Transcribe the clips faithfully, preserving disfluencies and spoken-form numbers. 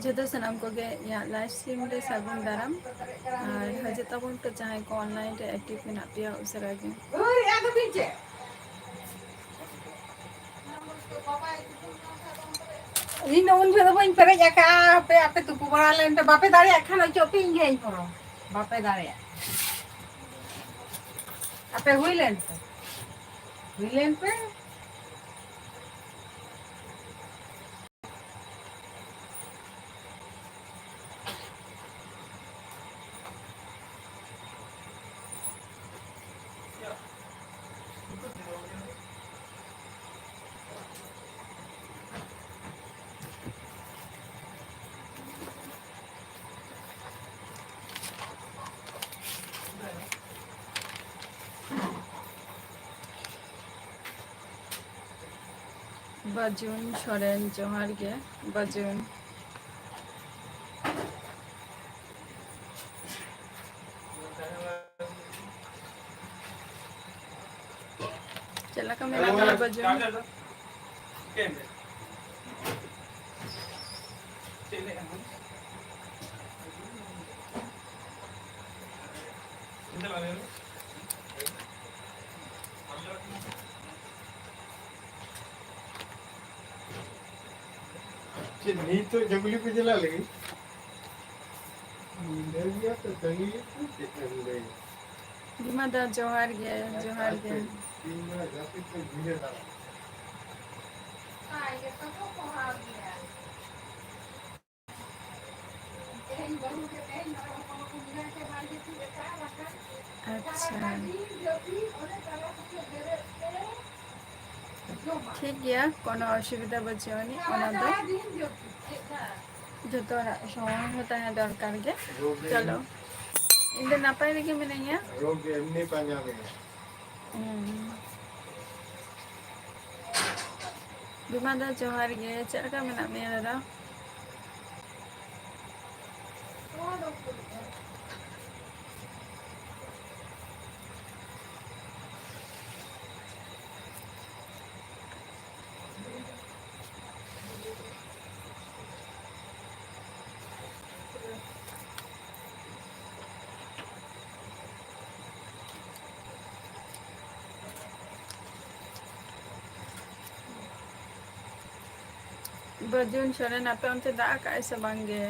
ᱡᱚᱛᱚ ᱥᱟᱱᱟᱢ ᱠᱚᱜᱮ ᱤᱧᱟᱹᱜ live stream ᱨᱮ ᱥᱟᱹᱜᱩᱱ ᱫᱟᱨᱟᱢ᱾ ᱟᱨ ᱦᱤᱡᱩᱜ ᱛᱟᱵᱚᱱ ᱯᱮ ᱡᱟᱦᱟᱸᱭ ᱠᱚ online ᱨᱮ active ᱢᱮᱱᱟᱜ ᱯᱮᱭᱟ ᱩᱥᱟᱹᱨᱟ ᱜᱮ᱾ ᱤᱧ ᱫᱚ ᱩᱱ ᱡᱚᱦᱚᱜ ᱫᱚ ᱵᱟᱹᱧ ᱯᱮᱨᱮᱡ ᱟᱠᱟᱜᱼᱟ᱾ ᱟᱯᱮ, ᱟᱯᱮ ᱛᱩᱯᱩ ᱵᱟᱲᱟ ᱞᱮᱱ ᱯᱮ, ᱵᱟᱯᱮ ᱫᱟᱲᱮᱭᱟᱜ ᱠᱷᱟᱱ ᱚᱪᱚᱜ ᱯᱮ, ᱤᱧ ᱜᱮ ᱦᱮᱡ ᱯᱚᱨᱚᱱ᱾ ᱵᱟᱯᱮ ᱫᱟᱲᱮᱭᱟᱜ, ᱟᱯᱮ ᱦᱩᱭ ᱞᱮᱱ ᱯᱮ, ᱦᱩᱭ ᱞᱮᱱ ᱯᱮ᱾ ᱵᱟᱡᱩᱱ ᱥᱚᱨᱮᱱ, ᱡᱚᱦᱟᱨ ᱜᱮ ᱵᱟᱡᱩᱱ᱾ ᱪᱮᱫ ᱞᱮᱠᱟ ᱢᱮᱱᱟᱜ ᱢᱮᱭᱟ ᱵᱟᱡᱩᱱ? ᱪᱮᱫ ᱱᱤᱛᱚᱜ ᱡᱚᱜᱽᱞᱤ ᱯᱮ ᱪᱟᱞᱟᱜ ᱞᱟᱹᱜᱤᱫ? ᱧᱤᱫᱟᱹ ᱜᱮᱭᱟ ᱛᱚ, ᱛᱟᱺᱜᱤ ᱦᱩᱭᱩᱜ ᱠᱟᱱᱟ, ᱪᱮᱫ ᱮᱢ ᱞᱟᱹᱭᱟ? ᱵᱤᱢᱟ ᱫᱟ, ᱡᱚᱦᱟᱨ ᱜᱮ, ᱡᱚᱦᱟᱨ ᱜᱮ᱾ ᱛᱤᱱ ᱵᱮᱲᱟ ᱡᱟᱹᱯᱤᱫ ᱛᱮ ᱧᱤᱫᱟᱹ ᱫᱟᱬᱟᱱ᱾ ᱟᱪᱪᱷᱟ, ᱴᱷᱤᱠ ᱜᱮᱭᱟ, ᱠᱳᱱᱳ ᱚᱥᱩᱵᱤᱫᱷᱟ ᱵᱟᱹᱪᱩᱜ ᱟᱹᱱᱤᱡ, ᱚᱱᱟ ᱫᱚ ᱡᱚᱛᱚ ᱦᱚᱲᱟᱜ ᱥᱚᱢᱚᱭ ᱦᱚᱸ ᱛᱟᱦᱮᱸ ᱫᱚᱨᱠᱟᱨ ᱜᱮ᱾ ᱨᱳᱜᱽ ᱜᱮ ᱪᱚᱞᱚ, ᱤᱧ ᱫᱚ ᱱᱟᱯᱟᱭ ᱨᱮᱜᱮ ᱢᱤᱱᱟᱹᱧᱟ᱾ ᱨᱳᱜᱽ ᱜᱮ ᱮᱢᱱᱤ ᱯᱟᱸᱡᱟ ᱢᱮᱭᱟ᱾ ᱦᱩᱸ᱾ ᱵᱤᱢᱟ ᱫᱟ, ᱡᱚᱦᱟᱨ ᱜᱮ, ᱪᱮᱫ ᱞᱮᱠᱟ ᱢᱮᱱᱟᱜ ᱢᱮᱭᱟ ᱫᱟᱫᱟ? ᱵᱟᱹᱡᱩᱱ ᱥᱚᱨᱮᱱ, ᱟᱯᱮ ᱚᱱᱛᱮ ᱫᱟᱜ ᱟᱠᱟᱜᱼᱟᱭ ᱥᱮ ᱵᱟᱝ ᱜᱮ?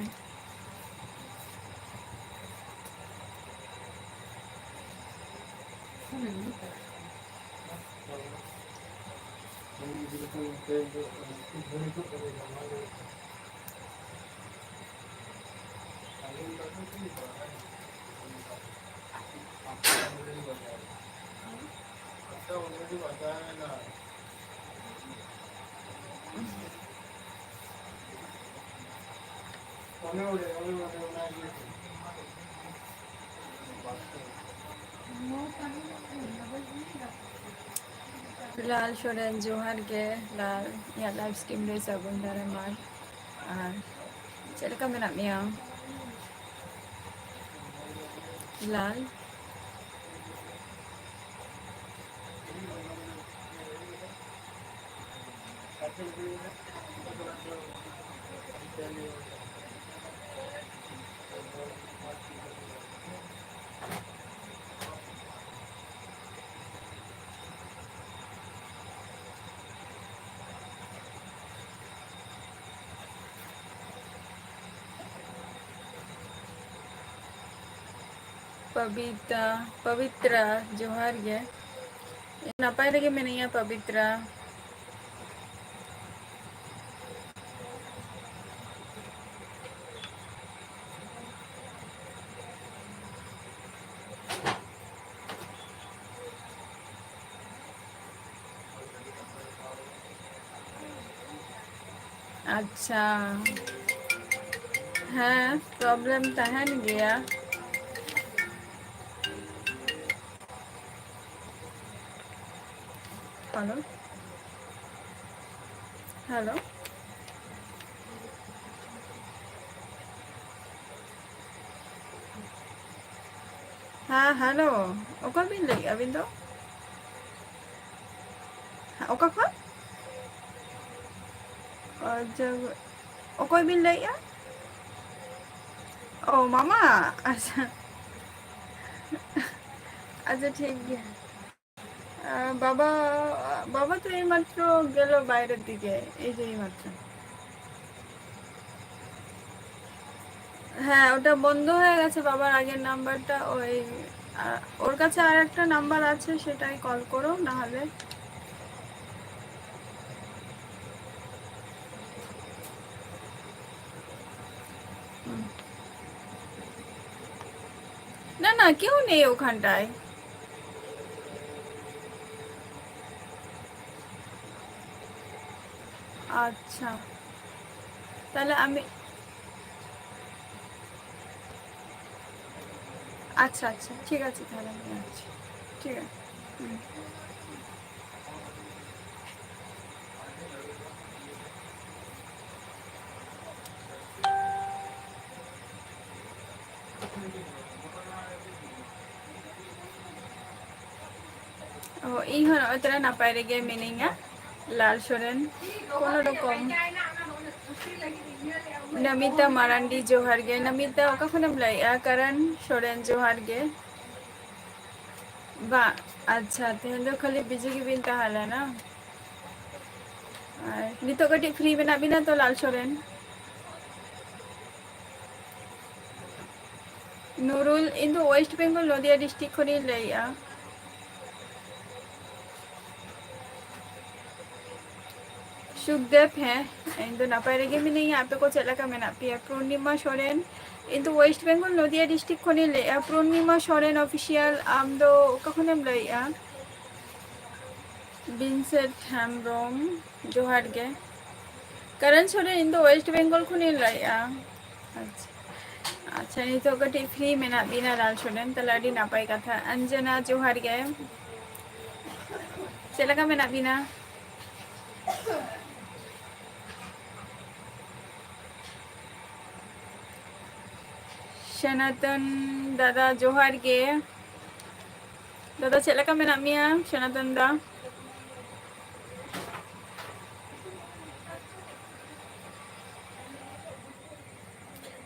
ᱞᱟᱞ ᱥᱚᱨᱮᱱ, ᱡᱚᱦᱟᱨ ᱜᱮ ᱞᱟᱞ, ᱤᱧᱟᱹᱜ live stream ᱨᱮ ᱥᱟᱹᱜᱩᱱ ᱫᱟᱨᱟᱢ᱾ ᱟᱨ ᱟᱨ ᱪᱮᱫ ᱞᱮᱠᱟ ᱢᱮᱱᱟᱜ ᱢᱮᱭᱟ ᱞᱟᱞ? ᱯᱟᱵᱤᱛᱟ, ᱯᱟᱵᱤᱛᱨᱟ, ᱡᱚᱦᱟᱨ ᱜᱮ᱾ ᱱᱟᱯᱟᱭ ᱨᱮᱜᱮ ᱢᱮᱱᱟᱧᱟ ᱯᱟᱵᱤᱛᱨᱟ᱾ ᱟᱪᱪᱷᱟ, ᱦᱮᱸ, problem ᱛᱟᱦᱮᱱ ᱜᱮᱭᱟ᱾ Hello, hello. ᱦᱮᱸ, hello, ᱚᱠᱚᱭ ᱵᱤᱱ ᱞᱟᱹᱭᱮᱫᱼᱟ ᱟᱹᱵᱤᱱ ᱫᱚ? ᱦᱮᱸ, ᱚᱠᱟ ᱠᱷᱚᱱ? ᱚ, ᱡᱚ-, ᱚᱠᱚᱭ ᱵᱤᱱ ᱞᱟᱹᱭᱮᱫᱼᱟ? ᱚ, ᱢᱟᱢᱟ, ᱟᱪᱪᱷᱟ᱾ ᱟᱪᱪᱷᱟ, ᱴᱷᱤᱠ ᱜᱮᱭᱟ᱾ ᱟᱸ, ᱵᱟᱵᱟ, ᱵᱟᱵᱟ ᱛᱚ ᱮᱭᱢᱟᱛᱨᱚ ᱜᱮᱞ ᱵᱟᱭᱨᱮ ᱫᱤᱠᱮ, ᱮᱭ ᱡᱮ ᱮᱭᱢᱟᱛᱨᱚ᱾ হ্যাঁ, ওটা বন্ধ হয়ে গেছে বাবার আগের নাম্বারটা। ওই, আ, ওর কাছে আর একটা নাম্বার আছে, সেটাই কল করো না হলে। হুম। না, না, কেউ নেই ওখানটায়। আচ্ছা, তাহলে আমি, আচ্ছা, আচ্ছা, ঠিক আছে, তাহলে আমি রাখছি। ঠিক আছে। হুম। ᱚ, ᱤᱧ ᱦᱚᱸ ᱱᱚᱜᱼᱚᱭ ᱛᱚᱨᱟ ᱱᱟᱯᱟᱭ ᱨᱮᱜᱮ ᱢᱤᱱᱟᱹᱧᱟ᱾ ᱞᱟᱞ ᱥᱚᱨᱮᱱ, ᱠᱳᱱᱳ ᱨᱚᱠᱚᱢ᱾ ᱱᱚᱢᱤᱛᱟ ᱢᱟᱨᱟᱱᱰᱤ, ᱡᱚᱦᱟᱨ ᱜᱮ᱾ ᱱᱚᱢᱤᱛᱟ, ᱚᱠᱟ ᱠᱷᱚᱱᱮᱢ ᱞᱟᱹᱭᱮᱜᱼᱟ? ᱠᱟᱨᱚᱱ ᱥᱚᱨᱮᱱ, ᱡᱚᱦᱟᱨ ᱜᱮ᱾ ᱵᱟ, ᱟᱪᱪᱷᱟ, ᱛᱮᱦᱮᱧ ᱫᱚ ᱠᱷᱟᱹᱞᱤ ᱵᱤᱡᱤ ᱜᱮᱵᱤᱱ ᱛᱟᱦᱮᱸ ᱞᱮᱱᱟ᱾ ᱟᱨ ᱱᱤᱛᱚᱜ ᱠᱟᱹᱴᱤᱡ ᱯᱷᱨᱤ ᱢᱮᱱᱟᱜ ᱵᱤᱱᱟ ᱛᱚ, ᱞᱟᱞ ᱥᱚᱨᱮᱱ? ᱱᱩᱨᱩᱞ, ᱤᱧ ᱫᱚ ᱳᱭᱮᱥᱴ ᱵᱮᱝᱜᱚᱞ, ᱱᱚᱫᱤᱭᱟ ᱰᱤᱥᱴᱨᱤᱠᱴ ᱠᱷᱚᱱᱤᱧ ᱞᱟᱹᱭᱮᱜᱼᱟ᱾ ᱥᱩᱠᱫᱮᱵ, ᱦᱮᱸ, ᱤᱧ ᱫᱚ ᱱᱟᱯᱟᱭ ᱨᱮᱜᱮ ᱢᱤᱱᱟᱹᱧᱟ᱾ ᱟᱯᱮ ᱠᱚ ᱪᱮᱫ ᱞᱮᱠᱟ ᱢᱮᱱᱟᱜ ᱯᱮᱭᱟ? ᱯᱩᱨᱱᱤᱢᱟ ᱥᱚᱨᱮᱱ, ᱤᱧ ᱫᱚ ᱳᱭᱮᱥᱴ ᱵᱮᱝᱜᱚᱞ, ᱱᱚᱫᱤᱭᱟ ᱰᱤᱥᱴᱨᱤᱠᱴ ᱠᱷᱚᱱᱤᱧ ᱞᱟᱹᱭᱮᱜᱼᱟ᱾ ᱯᱩᱨᱱᱤᱢᱟ ᱥᱚᱨᱮᱱ ᱚᱯᱷᱤᱥᱤᱭᱟᱞ, ᱟᱢ ᱫᱚ ᱚᱠᱟ ᱠᱷᱚᱱᱮᱢ ᱞᱟᱹᱭᱮᱜᱼᱟ? ᱵᱤᱱᱥᱮᱴ ᱦᱮᱢᱵᱨᱚᱢ, ᱡᱚᱦᱟᱨ ᱜᱮ᱾ ᱠᱟᱨᱚᱱ ᱥᱚᱨᱮᱱ, ᱤᱧ ᱫᱚ ᱳᱭᱮᱥᱴ ᱵᱮᱝᱜᱚᱞ ᱠᱷᱚᱱᱤᱧ ᱞᱟᱹᱭᱮᱜᱼᱟ᱾ ᱟᱪᱪᱷᱟ, ᱟᱪᱪᱷᱟ, ᱱᱤᱛᱚᱜ ᱠᱟᱹᱴᱤᱡ ᱯᱷᱨᱤ ᱢᱮᱱᱟᱜ ᱵᱤᱱᱟ ᱞᱟᱞ ᱥᱚᱨᱮᱱ, ᱛᱟᱦᱞᱮ ᱟᱹᱰᱤ ᱱᱟᱯᱟᱭ ᱠᱟᱛᱷᱟ᱾ ᱚᱧᱡᱚᱱᱟ, ᱡᱚᱦᱟᱨ ᱜᱮ᱾ ᱪᱮᱫ ᱞᱮᱠᱟ ᱢᱮᱱᱟᱜ ᱵᱤᱱᱟ? ᱥᱚᱱᱟᱛᱚᱱ ᱫᱟᱫᱟ, ᱡᱚᱦᱟᱨ ᱜᱮ᱾ ᱫᱟᱫᱟ, ᱪᱮᱫ ᱞᱮᱠᱟ ᱢᱮᱱᱟᱜ ᱢᱮᱭᱟ, ᱥᱚᱱᱟᱛᱚᱱ ᱫᱟ?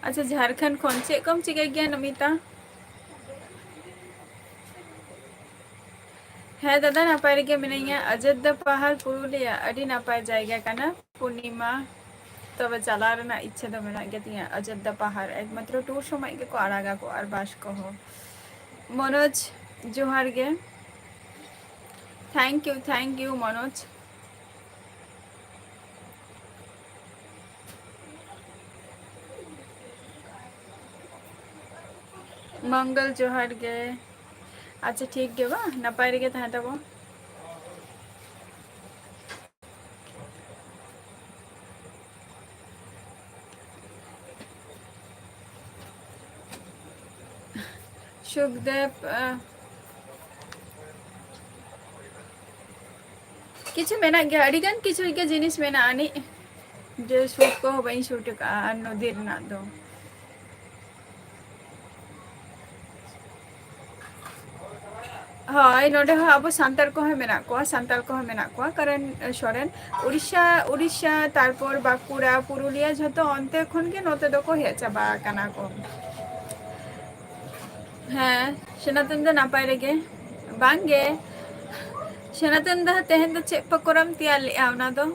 ᱟᱪᱪᱷᱟ, ᱡᱷᱟᱲᱠᱷᱚᱸᱰ ᱠᱷᱚᱱ ᱪᱮᱫ ᱠᱚᱢ ᱪᱤᱠᱟᱹᱭ ᱜᱮᱭᱟ, ᱱᱚᱢᱤᱛᱟ? ᱦᱮᱸ ᱫᱟᱫᱟ, ᱱᱟᱯᱟᱭ ᱨᱮᱜᱮ ᱢᱤᱱᱟᱹᱧᱟ᱾ ᱚᱡᱳᱫᱽᱫᱷᱟ ᱯᱟᱦᱟᱲ, ᱯᱩᱨᱩᱞᱤᱭᱟ, ᱟᱹᱰᱤ ᱱᱟᱯᱟᱭ ᱡᱟᱭᱜᱟ ᱠᱟᱱᱟ᱾ ᱯᱩᱨᱱᱤᱢᱟ, ᱛᱚᱵᱮ ᱪᱟᱞᱟᱣ ᱨᱮᱱᱟᱜ ᱤᱪᱪᱷᱟᱹ ᱫᱚ ᱢᱮᱱᱟᱜ ᱜᱮ ᱛᱤᱧᱟ ᱚᱡᱳᱫᱽᱫᱷᱟ ᱯᱟᱦᱟᱲ, ᱮᱠᱢᱟᱛᱨᱚ ᱴᱩᱨ ᱥᱚᱢᱚᱭ ᱜᱮᱠᱚ ᱟᱲᱟᱜᱟ ᱠᱚ ᱟᱨ ᱵᱟᱥ ᱠᱚᱦᱚᱸ᱾ ᱢᱚᱱᱳᱡᱽ, ᱡᱚᱦᱟᱨ ᱜᱮ᱾ Thank you, thank you, Manoj. ᱢᱚᱝᱜᱚᱞ, ᱡᱚᱦᱟᱨ ᱜᱮ᱾ ᱟᱪᱪᱷᱟ, ᱴᱷᱤᱠ ᱜᱮ ᱵᱟ, ᱱᱟᱯᱟᱭ ᱨᱮᱜᱮ ᱛᱟᱦᱮᱸ ᱛᱟᱵᱚᱱ᱾ ᱥᱩᱠᱫᱮᱵ, ᱟᱸ, ᱠᱤᱪᱷᱩ ᱢᱮᱱᱟᱜ ᱜᱮᱭᱟ, ᱟᱹᱰᱤ ᱜᱟᱱ ᱠᱤᱪᱷᱩ ᱜᱮ ᱡᱤᱱᱤᱥ ᱢᱮᱱᱟᱜ ᱟᱹᱱᱤᱡ, ᱡᱮ shoot ᱠᱚᱦᱚᱸ ᱵᱟᱹᱧ shoot ᱟᱠᱟᱫᱼᱟ ᱟᱨ ᱱᱚᱫᱤ ᱨᱮᱱᱟᱜ ᱫᱚ᱾ ᱦᱳᱭ, ᱱᱚᱰᱮ ᱦᱚᱸ ᱟᱵᱚ ᱥᱟᱱᱛᱟᱲ ᱠᱚᱦᱚᱸ ᱢᱮᱱᱟᱜ ᱠᱚᱣᱟ, ᱥᱟᱱᱛᱟᱲ ᱠᱚᱦᱚᱸ ᱢᱮᱱᱟᱜ ᱠᱚᱣᱟ, ᱠᱟᱨᱚᱱ, ᱥᱚᱨᱮᱱ, ᱩᱲᱤᱥᱥᱟ, ᱩᱲᱤᱥᱥᱟ, ᱛᱟᱨᱯᱚᱨ ᱵᱟᱸᱠᱩᱲᱟ, ᱯᱩᱨᱩᱞᱤᱭᱟ, ᱡᱷᱚᱛᱚ ᱚᱱᱛᱮ ᱠᱷᱚᱱ ᱜᱮ ᱱᱚᱛᱮ ᱫᱚᱠᱚ ᱦᱮᱡ ᱪᱟᱵᱟ ᱟᱠᱟᱱᱟ ᱠᱚ᱾ ᱦᱮᱸ, ᱥᱚᱱᱟᱛᱚᱱ ᱫᱚ ᱱᱟᱯᱟᱭ ᱨᱮᱜᱮ᱾ ᱵᱟᱝ ᱜᱮ, ᱥᱚᱱᱟᱛᱚᱱ ᱫᱚ ᱛᱮᱦᱮᱧ ᱫᱚ ᱪᱮᱫ ᱯᱟᱠᱚᱲᱟᱢ ᱛᱮᱭᱟᱨ ᱞᱮᱜᱼᱟ ᱚᱱᱟ ᱫᱚ?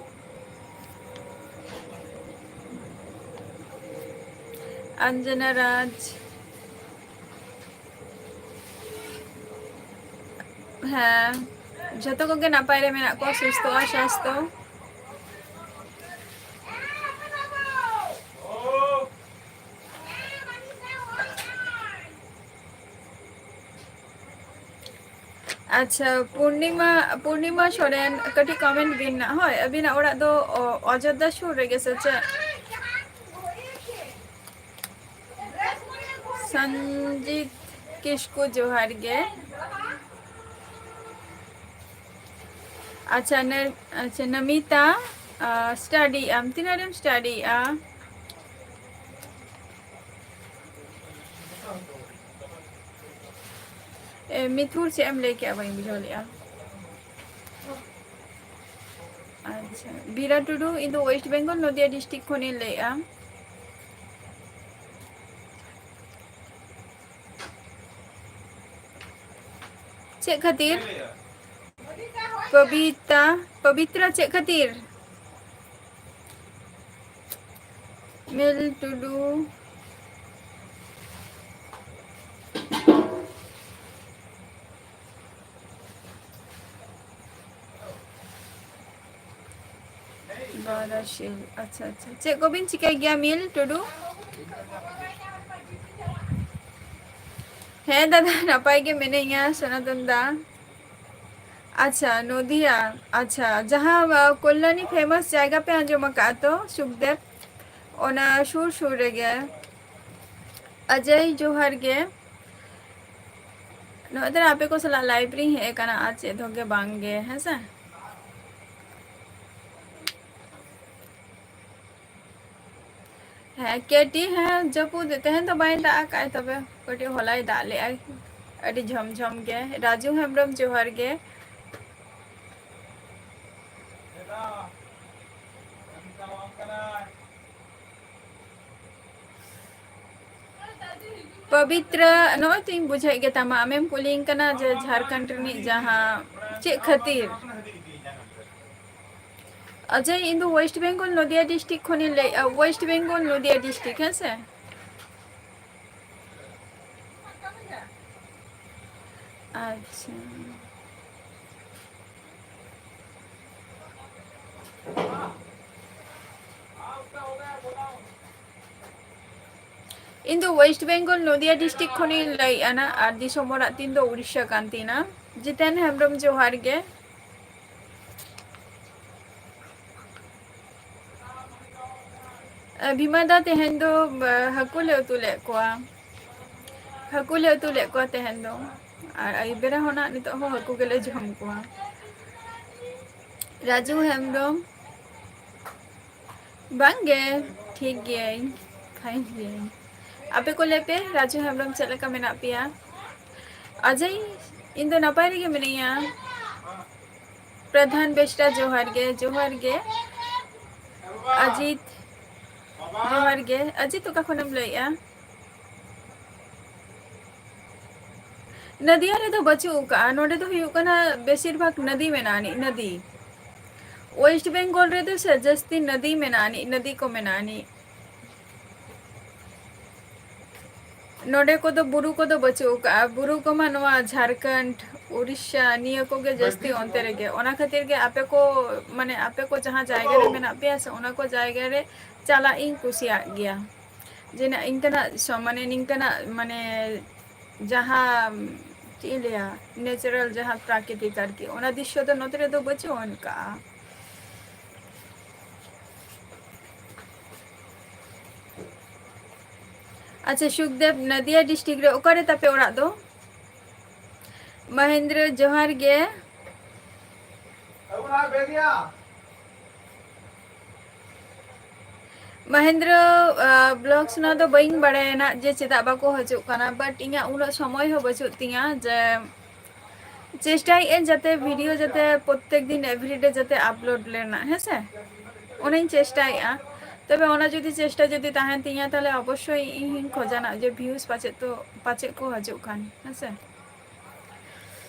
ᱚᱧᱡᱚᱱᱟ ᱨᱟᱡᱽ᱾ ᱦᱮᱸ, ᱡᱷᱚᱛᱚ ᱠᱚᱜᱮ ᱱᱟᱯᱟᱭ ᱨᱮ ᱢᱮᱱᱟᱜ ᱠᱚᱣᱟ, ᱥᱩᱥᱛᱷᱚ ᱟᱨ ᱥᱟᱥᱛᱷᱚ᱾ ᱟᱪᱪᱷᱟ, ᱯᱩᱨᱱᱤᱢᱟ, ᱯᱩᱨᱱᱤᱢᱟ ᱥᱚᱨᱮᱱ, ᱠᱟᱹᱴᱤᱡ comment ᱵᱤᱱ ᱱᱟ᱾ ᱦᱳᱭ, ᱟᱹᱵᱤᱱᱟᱜ ᱚᱲᱟᱜ ᱫᱚ, ᱚ, ᱚᱡᱳᱫᱽᱫᱷᱟ ᱥᱩᱨ ᱨᱮᱜᱮ ᱥᱮ ᱪᱮᱫ? ᱥᱚᱧᱡᱤᱛ ᱠᱤᱥᱠᱩ, ᱡᱚᱦᱟᱨ ᱜᱮ᱾ ᱟᱪᱪᱷᱟ, ᱱᱮ-, ᱟᱪᱪᱷᱟ, ᱱᱚᱢᱤᱛᱟ, ᱟ, study ᱟᱢ, ᱛᱤᱱᱟᱹᱜ ᱨᱮᱢ studyᱭᱮᱜᱼᱟ? ᱮ, ᱢᱤᱛᱷᱩᱨ, ᱪᱮᱫ ᱮᱢ ᱞᱟᱹᱭ ᱠᱮᱜᱼᱟ? ᱵᱟᱹᱧ ᱵᱩᱡᱷᱟᱹᱣ ᱞᱮᱜᱼᱟ᱾ ᱟᱪᱪᱷᱟ, ᱵᱤᱨᱟ ᱴᱩᱰᱩ, ᱤᱧ ᱫᱚ West Bengal, ᱱᱚᱫᱤᱭᱟ district ᱠᱷᱚᱱᱤᱧ ᱞᱟᱹᱭᱮᱜᱼᱟ᱾ ᱪᱮᱫ ᱠᱷᱟᱹᱛᱤᱨ? ᱯᱚᱵᱤᱛᱟ, ᱯᱚᱵᱤᱛᱨᱟ, ᱪᱮᱫ ᱠᱷᱟᱹᱛᱤᱨ? ᱢᱤᱞ ᱴᱩᱰᱩ᱾ ᱵᱟᱨᱟᱥᱤᱞ, ᱟᱪᱪᱷᱟ, ᱟᱪᱪᱷᱟ᱾ ᱪᱮᱫ ᱠᱚᱵᱤᱱ ᱪᱤᱠᱟᱹᱭ ᱜᱮᱭᱟ, ᱢᱤᱞ ᱴᱩᱰᱩ? ᱦᱮᱸ ᱫᱟᱫᱟ, ᱱᱟᱯᱟᱭ ᱜᱮ ᱢᱤᱱᱟᱹᱧᱟ, ᱥᱚᱱᱟᱛᱚᱱ ᱫᱟ᱾ ᱟᱪᱪᱷᱟ, ᱱᱚᱫᱤᱭᱟ, ᱟᱪᱪᱷᱟ, ᱡᱟᱦᱟᱸ, ᱟ, ᱠᱚᱞᱞᱟᱱᱤ famous ᱡᱟᱭᱜᱟ ᱯᱮ ᱟᱸᱡᱚᱢ ᱟᱠᱟᱫᱼᱟ ᱛᱚ, ᱥᱩᱠᱫᱮᱵ, ᱚᱱᱟ ᱥᱩᱨ ᱥᱩᱨ ᱨᱮᱜᱮ᱾ ᱚᱡᱚᱭ, ᱡᱚᱦᱟᱨ ᱜᱮ᱾ ᱱᱚᱜᱼᱚᱭ ᱛᱚᱨᱟ ᱟᱯᱮ ᱠᱚ ᱥᱟᱞᱟᱜ live ᱨᱤᱧ ᱦᱮᱡ ᱟᱠᱟᱱᱟ, ᱟᱨ ᱪᱮᱫ ᱦᱚᱸ ᱜᱮ ᱵᱟᱝ ᱜᱮ, ᱦᱮᱸ ᱥᱮ? ᱦᱮᱸ, ᱠᱮᱴᱤ, ᱦᱮᱸ, ᱡᱟᱹᱯᱩᱫ ᱛᱮᱦᱮᱧ ᱫᱚ ᱵᱟᱭ ᱫᱟᱜ ᱟᱠᱟᱫᱼᱟᱭ, ᱛᱚᱵᱮ ᱠᱟᱹᱴᱤᱡ ᱦᱚᱞᱟᱭ ᱫᱟᱜ ᱞᱮᱜᱼᱟᱭ, ᱟᱹᱰᱤ ᱡᱷᱚᱢ ᱡᱷᱚᱢ ᱜᱮ᱾ ᱨᱟᱡᱩ ᱦᱮᱢᱵᱨᱚᱢ, ᱡᱚᱦᱟᱨ ᱜᱮ᱾ ᱯᱚᱵᱤᱛᱨᱟ, ᱱᱚᱜᱼᱚᱭ ᱛᱚᱧ ᱵᱩᱡᱷᱟᱹᱣᱮᱫ ᱜᱮ ᱛᱟᱢᱟ, ᱟᱢᱮᱢ ᱠᱩᱞᱤᱧ ᱠᱟᱱᱟ ᱡᱮ ᱡᱷᱟᱲᱠᱷᱚᱸᱰ ᱨᱤᱱᱤᱡ ᱡᱟᱦᱟᱸ ᱪᱮᱫ ᱠᱷᱟᱹᱛᱤᱨ? ᱚᱡᱚᱭ, ᱤᱧ ᱫᱚ West Bengal ᱱᱚᱫᱤᱭᱟ district ᱠᱷᱚᱱᱤᱧ ᱞᱟᱹᱭᱮᱫᱼᱟ, West Bengal ᱱᱚᱫᱤᱭᱟ district, ᱦᱮᱸ ᱥᱮ? ᱟᱪᱪᱷᱟ᱾ ᱤᱧ ᱫᱚ West Bengal ᱱᱚᱫᱤᱭᱟ district ᱠᱷᱚᱱᱤᱧ ᱞᱟᱹᱭᱮᱫᱼᱟ ᱱᱟ, ᱟᱨ ᱫᱤᱥᱚᱢ ᱚᱲᱟᱜ ᱛᱤᱧ ᱫᱚ ᱩᱲᱤᱥᱥᱟ ᱠᱟᱱ ᱛᱤᱧᱟ᱾ ᱡᱤᱛᱮᱱ ᱦᱮᱢᱵᱨᱚᱢ, ᱡᱚᱦᱟᱨ ᱜᱮ᱾ ᱮ, ᱵᱷᱤᱢᱟ ᱫᱟ, ᱛᱮᱦᱮᱧ ᱫᱚ, ᱵᱟ, ᱦᱟᱹᱠᱩ ᱞᱮ ᱩᱛᱩ ᱞᱮᱫ ᱠᱚᱣᱟ᱾ ᱦᱟᱹᱠᱩ ᱞᱮ ᱩᱛᱩ ᱞᱮᱫ ᱠᱚᱣᱟ ᱛᱮᱦᱮᱧ ᱫᱚ᱾ ᱟᱨ ᱟᱹᱭᱩᱵ ᱵᱮᱲᱟ ᱦᱚᱸ ᱱᱟᱜ ᱱᱤᱛᱚᱜ ᱦᱚᱸ ᱦᱟᱹᱠᱩ ᱜᱮᱞᱮ ᱡᱚᱢ ᱠᱚᱣᱟ᱾ ᱨᱟᱡᱩ ᱦᱮᱢᱵᱨᱚᱢ, ᱵᱟᱝ ᱜᱮ, ᱴᱷᱤᱠ ᱜᱤᱭᱟᱹᱧ, fine ᱜᱤᱭᱟᱹᱧ᱾ ᱟᱯᱮ ᱠᱚ ᱞᱟᱹᱭ ᱯᱮ, ᱨᱟᱡᱩ ᱦᱮᱢᱵᱨᱚᱢ ᱪᱮᱫ ᱞᱮᱠᱟ ᱢᱮᱱᱟᱜ ᱯᱮᱭᱟ? ᱚᱡᱚᱭ, ᱤᱧ ᱫᱚ ᱱᱟᱯᱟᱭ ᱨᱮᱜᱮ ᱢᱤᱱᱟᱹᱧᱟ᱾ ᱯᱨᱚᱫᱷᱟᱱ ᱵᱮᱥᱨᱟ, ᱡᱚᱦᱟᱨ ᱜᱮ, ᱡᱚᱦᱟᱨ ᱜᱮ᱾ ᱚᱡᱤᱛ, ᱡᱚᱦᱟᱨ ᱜᱮ᱾ ᱚᱡᱤᱛ, ᱚᱠᱟ ᱠᱷᱚᱱᱮᱢ ᱞᱟᱹᱭᱮᱜᱼᱟ? ᱱᱚᱫᱤᱭᱟ ᱨᱮᱫᱚ ᱵᱟᱹᱪᱩᱜ ᱟᱠᱟᱜᱼᱟ᱾ ᱱᱚᱰᱮ ᱫᱚ ᱦᱩᱭᱩᱜ ᱠᱟᱱᱟ ᱵᱮᱥᱤᱨ ᱵᱷᱟᱜᱽ ᱱᱚᱫᱤ ᱢᱮᱱᱟᱜ ᱟᱹᱱᱤᱡ, ᱱᱚᱫᱤ᱾ West Bengal ᱨᱮᱫᱚ ᱥᱮ ᱡᱟᱹᱥᱛᱤ ᱱᱚᱫᱤ ᱢᱮᱱᱟᱜ ᱟᱹᱱᱤᱡ, ᱱᱚᱫᱤ ᱠᱚ ᱢᱮᱱᱟᱜ ᱟᱹᱱᱤᱡ᱾ ᱱᱚᱰᱮ ᱠᱚᱫᱚ ᱵᱩᱨᱩ ᱠᱚᱫᱚ ᱵᱟᱹᱪᱩᱜ ᱟᱠᱟᱜᱼᱟ᱾ ᱵᱩᱨᱩ ᱠᱚᱢᱟ ᱱᱚᱣᱟ ᱡᱷᱟᱲᱠᱷᱚᱸᱰ, ᱩᱲᱤᱥᱥᱟ ᱱᱤᱭᱟᱹ ᱠᱚᱜᱮ ᱡᱟᱹᱥᱛᱤ ᱚᱱᱛᱮ ᱨᱮᱜᱮ᱾ ᱚᱱᱟ ᱠᱷᱟᱹᱛᱤᱨ ᱜᱮ ᱟᱯᱮ ᱠᱚ, ᱢᱟᱱᱮ ᱟᱯᱮ ᱠᱚ ᱡᱟᱦᱟᱸ ᱡᱟᱭᱜᱟ ᱨᱮ ᱢᱮᱱᱟᱜ ᱯᱮᱭᱟ ᱥᱮ, ᱚᱱᱟ ᱠᱚ ᱡᱟᱭᱜᱟ ᱨᱮ ᱪᱟᱞᱟᱜ ᱤᱧ ᱠᱩᱥᱤᱭᱟᱜ ᱜᱮᱭᱟ᱾ ᱡᱮ ᱱᱟ-, ᱤᱱᱠᱟᱹᱱᱟᱜ ᱥᱚ-, ᱢᱟᱱᱮ ᱱᱤᱝᱠᱟᱹᱱᱟᱜ, ᱢᱟᱱᱮ ᱡᱟᱦᱟᱸ, ᱪᱮᱫ ᱤᱧ ᱞᱟᱹᱭᱟ, natural ᱡᱟᱦᱟᱸ ᱯᱨᱟᱠᱨᱤᱛᱤᱠ ᱟᱨᱠᱤ, ᱚᱱᱟ ᱫᱨᱤᱥᱥᱚ ᱫᱚ ᱱᱚᱛᱮ ᱨᱮᱫᱚ ᱵᱟᱹᱪᱩᱜ ᱟᱱ ᱠᱟᱜᱼᱟ᱾ ᱟᱪᱪᱷᱟ, ᱥᱩᱠᱫᱮᱵ, ᱱᱟᱫᱤᱭᱟ district ᱨᱮ ᱚᱠᱟᱨᱮ ᱛᱟᱯᱮ ᱚᱲᱟᱜ ᱫᱚ? ᱢᱚᱦᱮᱱᱫᱨᱚ, ᱡᱚᱦᱟᱨ ᱜᱮ᱾ ᱢᱚᱦᱮᱱᱫᱨᱚ, ᱟᱸ, vlogs ᱱᱚᱣᱟ ᱫᱚ ᱵᱟᱹᱧ ᱵᱟᱲᱟᱭᱟ ᱱᱟᱜ ᱡᱮ ᱪᱮᱫᱟᱜ ᱵᱟᱠᱚ ᱦᱤᱡᱩᱜ ᱠᱟᱱᱟ, but ᱤᱧᱟᱹᱜ ᱩᱱᱟᱹᱜ ᱥᱚᱢᱚᱭ ᱦᱚᱸ ᱵᱟᱹᱪᱩᱜ ᱛᱤᱧᱟᱹ ᱡᱮ ᱪᱮᱥᱴᱟᱭᱮᱫ ᱟᱹᱧ ᱡᱟᱛᱮ video ᱡᱟᱛᱮ ᱯᱨᱚᱛᱛᱮᱠ ᱫᱤᱱ everyday ᱡᱟᱛᱮ upload ᱨᱮᱱᱟᱜ, ᱦᱮᱸ ᱥᱮ? ᱚᱱᱟᱧ ᱪᱮᱥᱴᱟᱭᱮᱫᱼᱟ᱾ ᱛᱚᱵᱮ ᱚᱱᱟ ᱡᱩᱫᱤ ᱪᱮᱥᱴᱟ ᱡᱩᱫᱤ ᱛᱟᱦᱮᱱ ᱛᱤᱧᱟ, ᱛᱟᱦᱞᱮ ᱚᱵᱚᱥᱥᱳᱭ ᱤᱧ ᱦᱚᱸᱧ ᱠᱷᱚᱡᱟᱱᱟ ᱡᱮ views ᱯᱟᱪᱮᱫ ᱛᱚ, ᱯᱟᱪᱮᱫ ᱠᱚ ᱦᱤᱡᱩᱜ ᱠᱷᱟᱱ, ᱦᱮᱸ ᱥᱮ?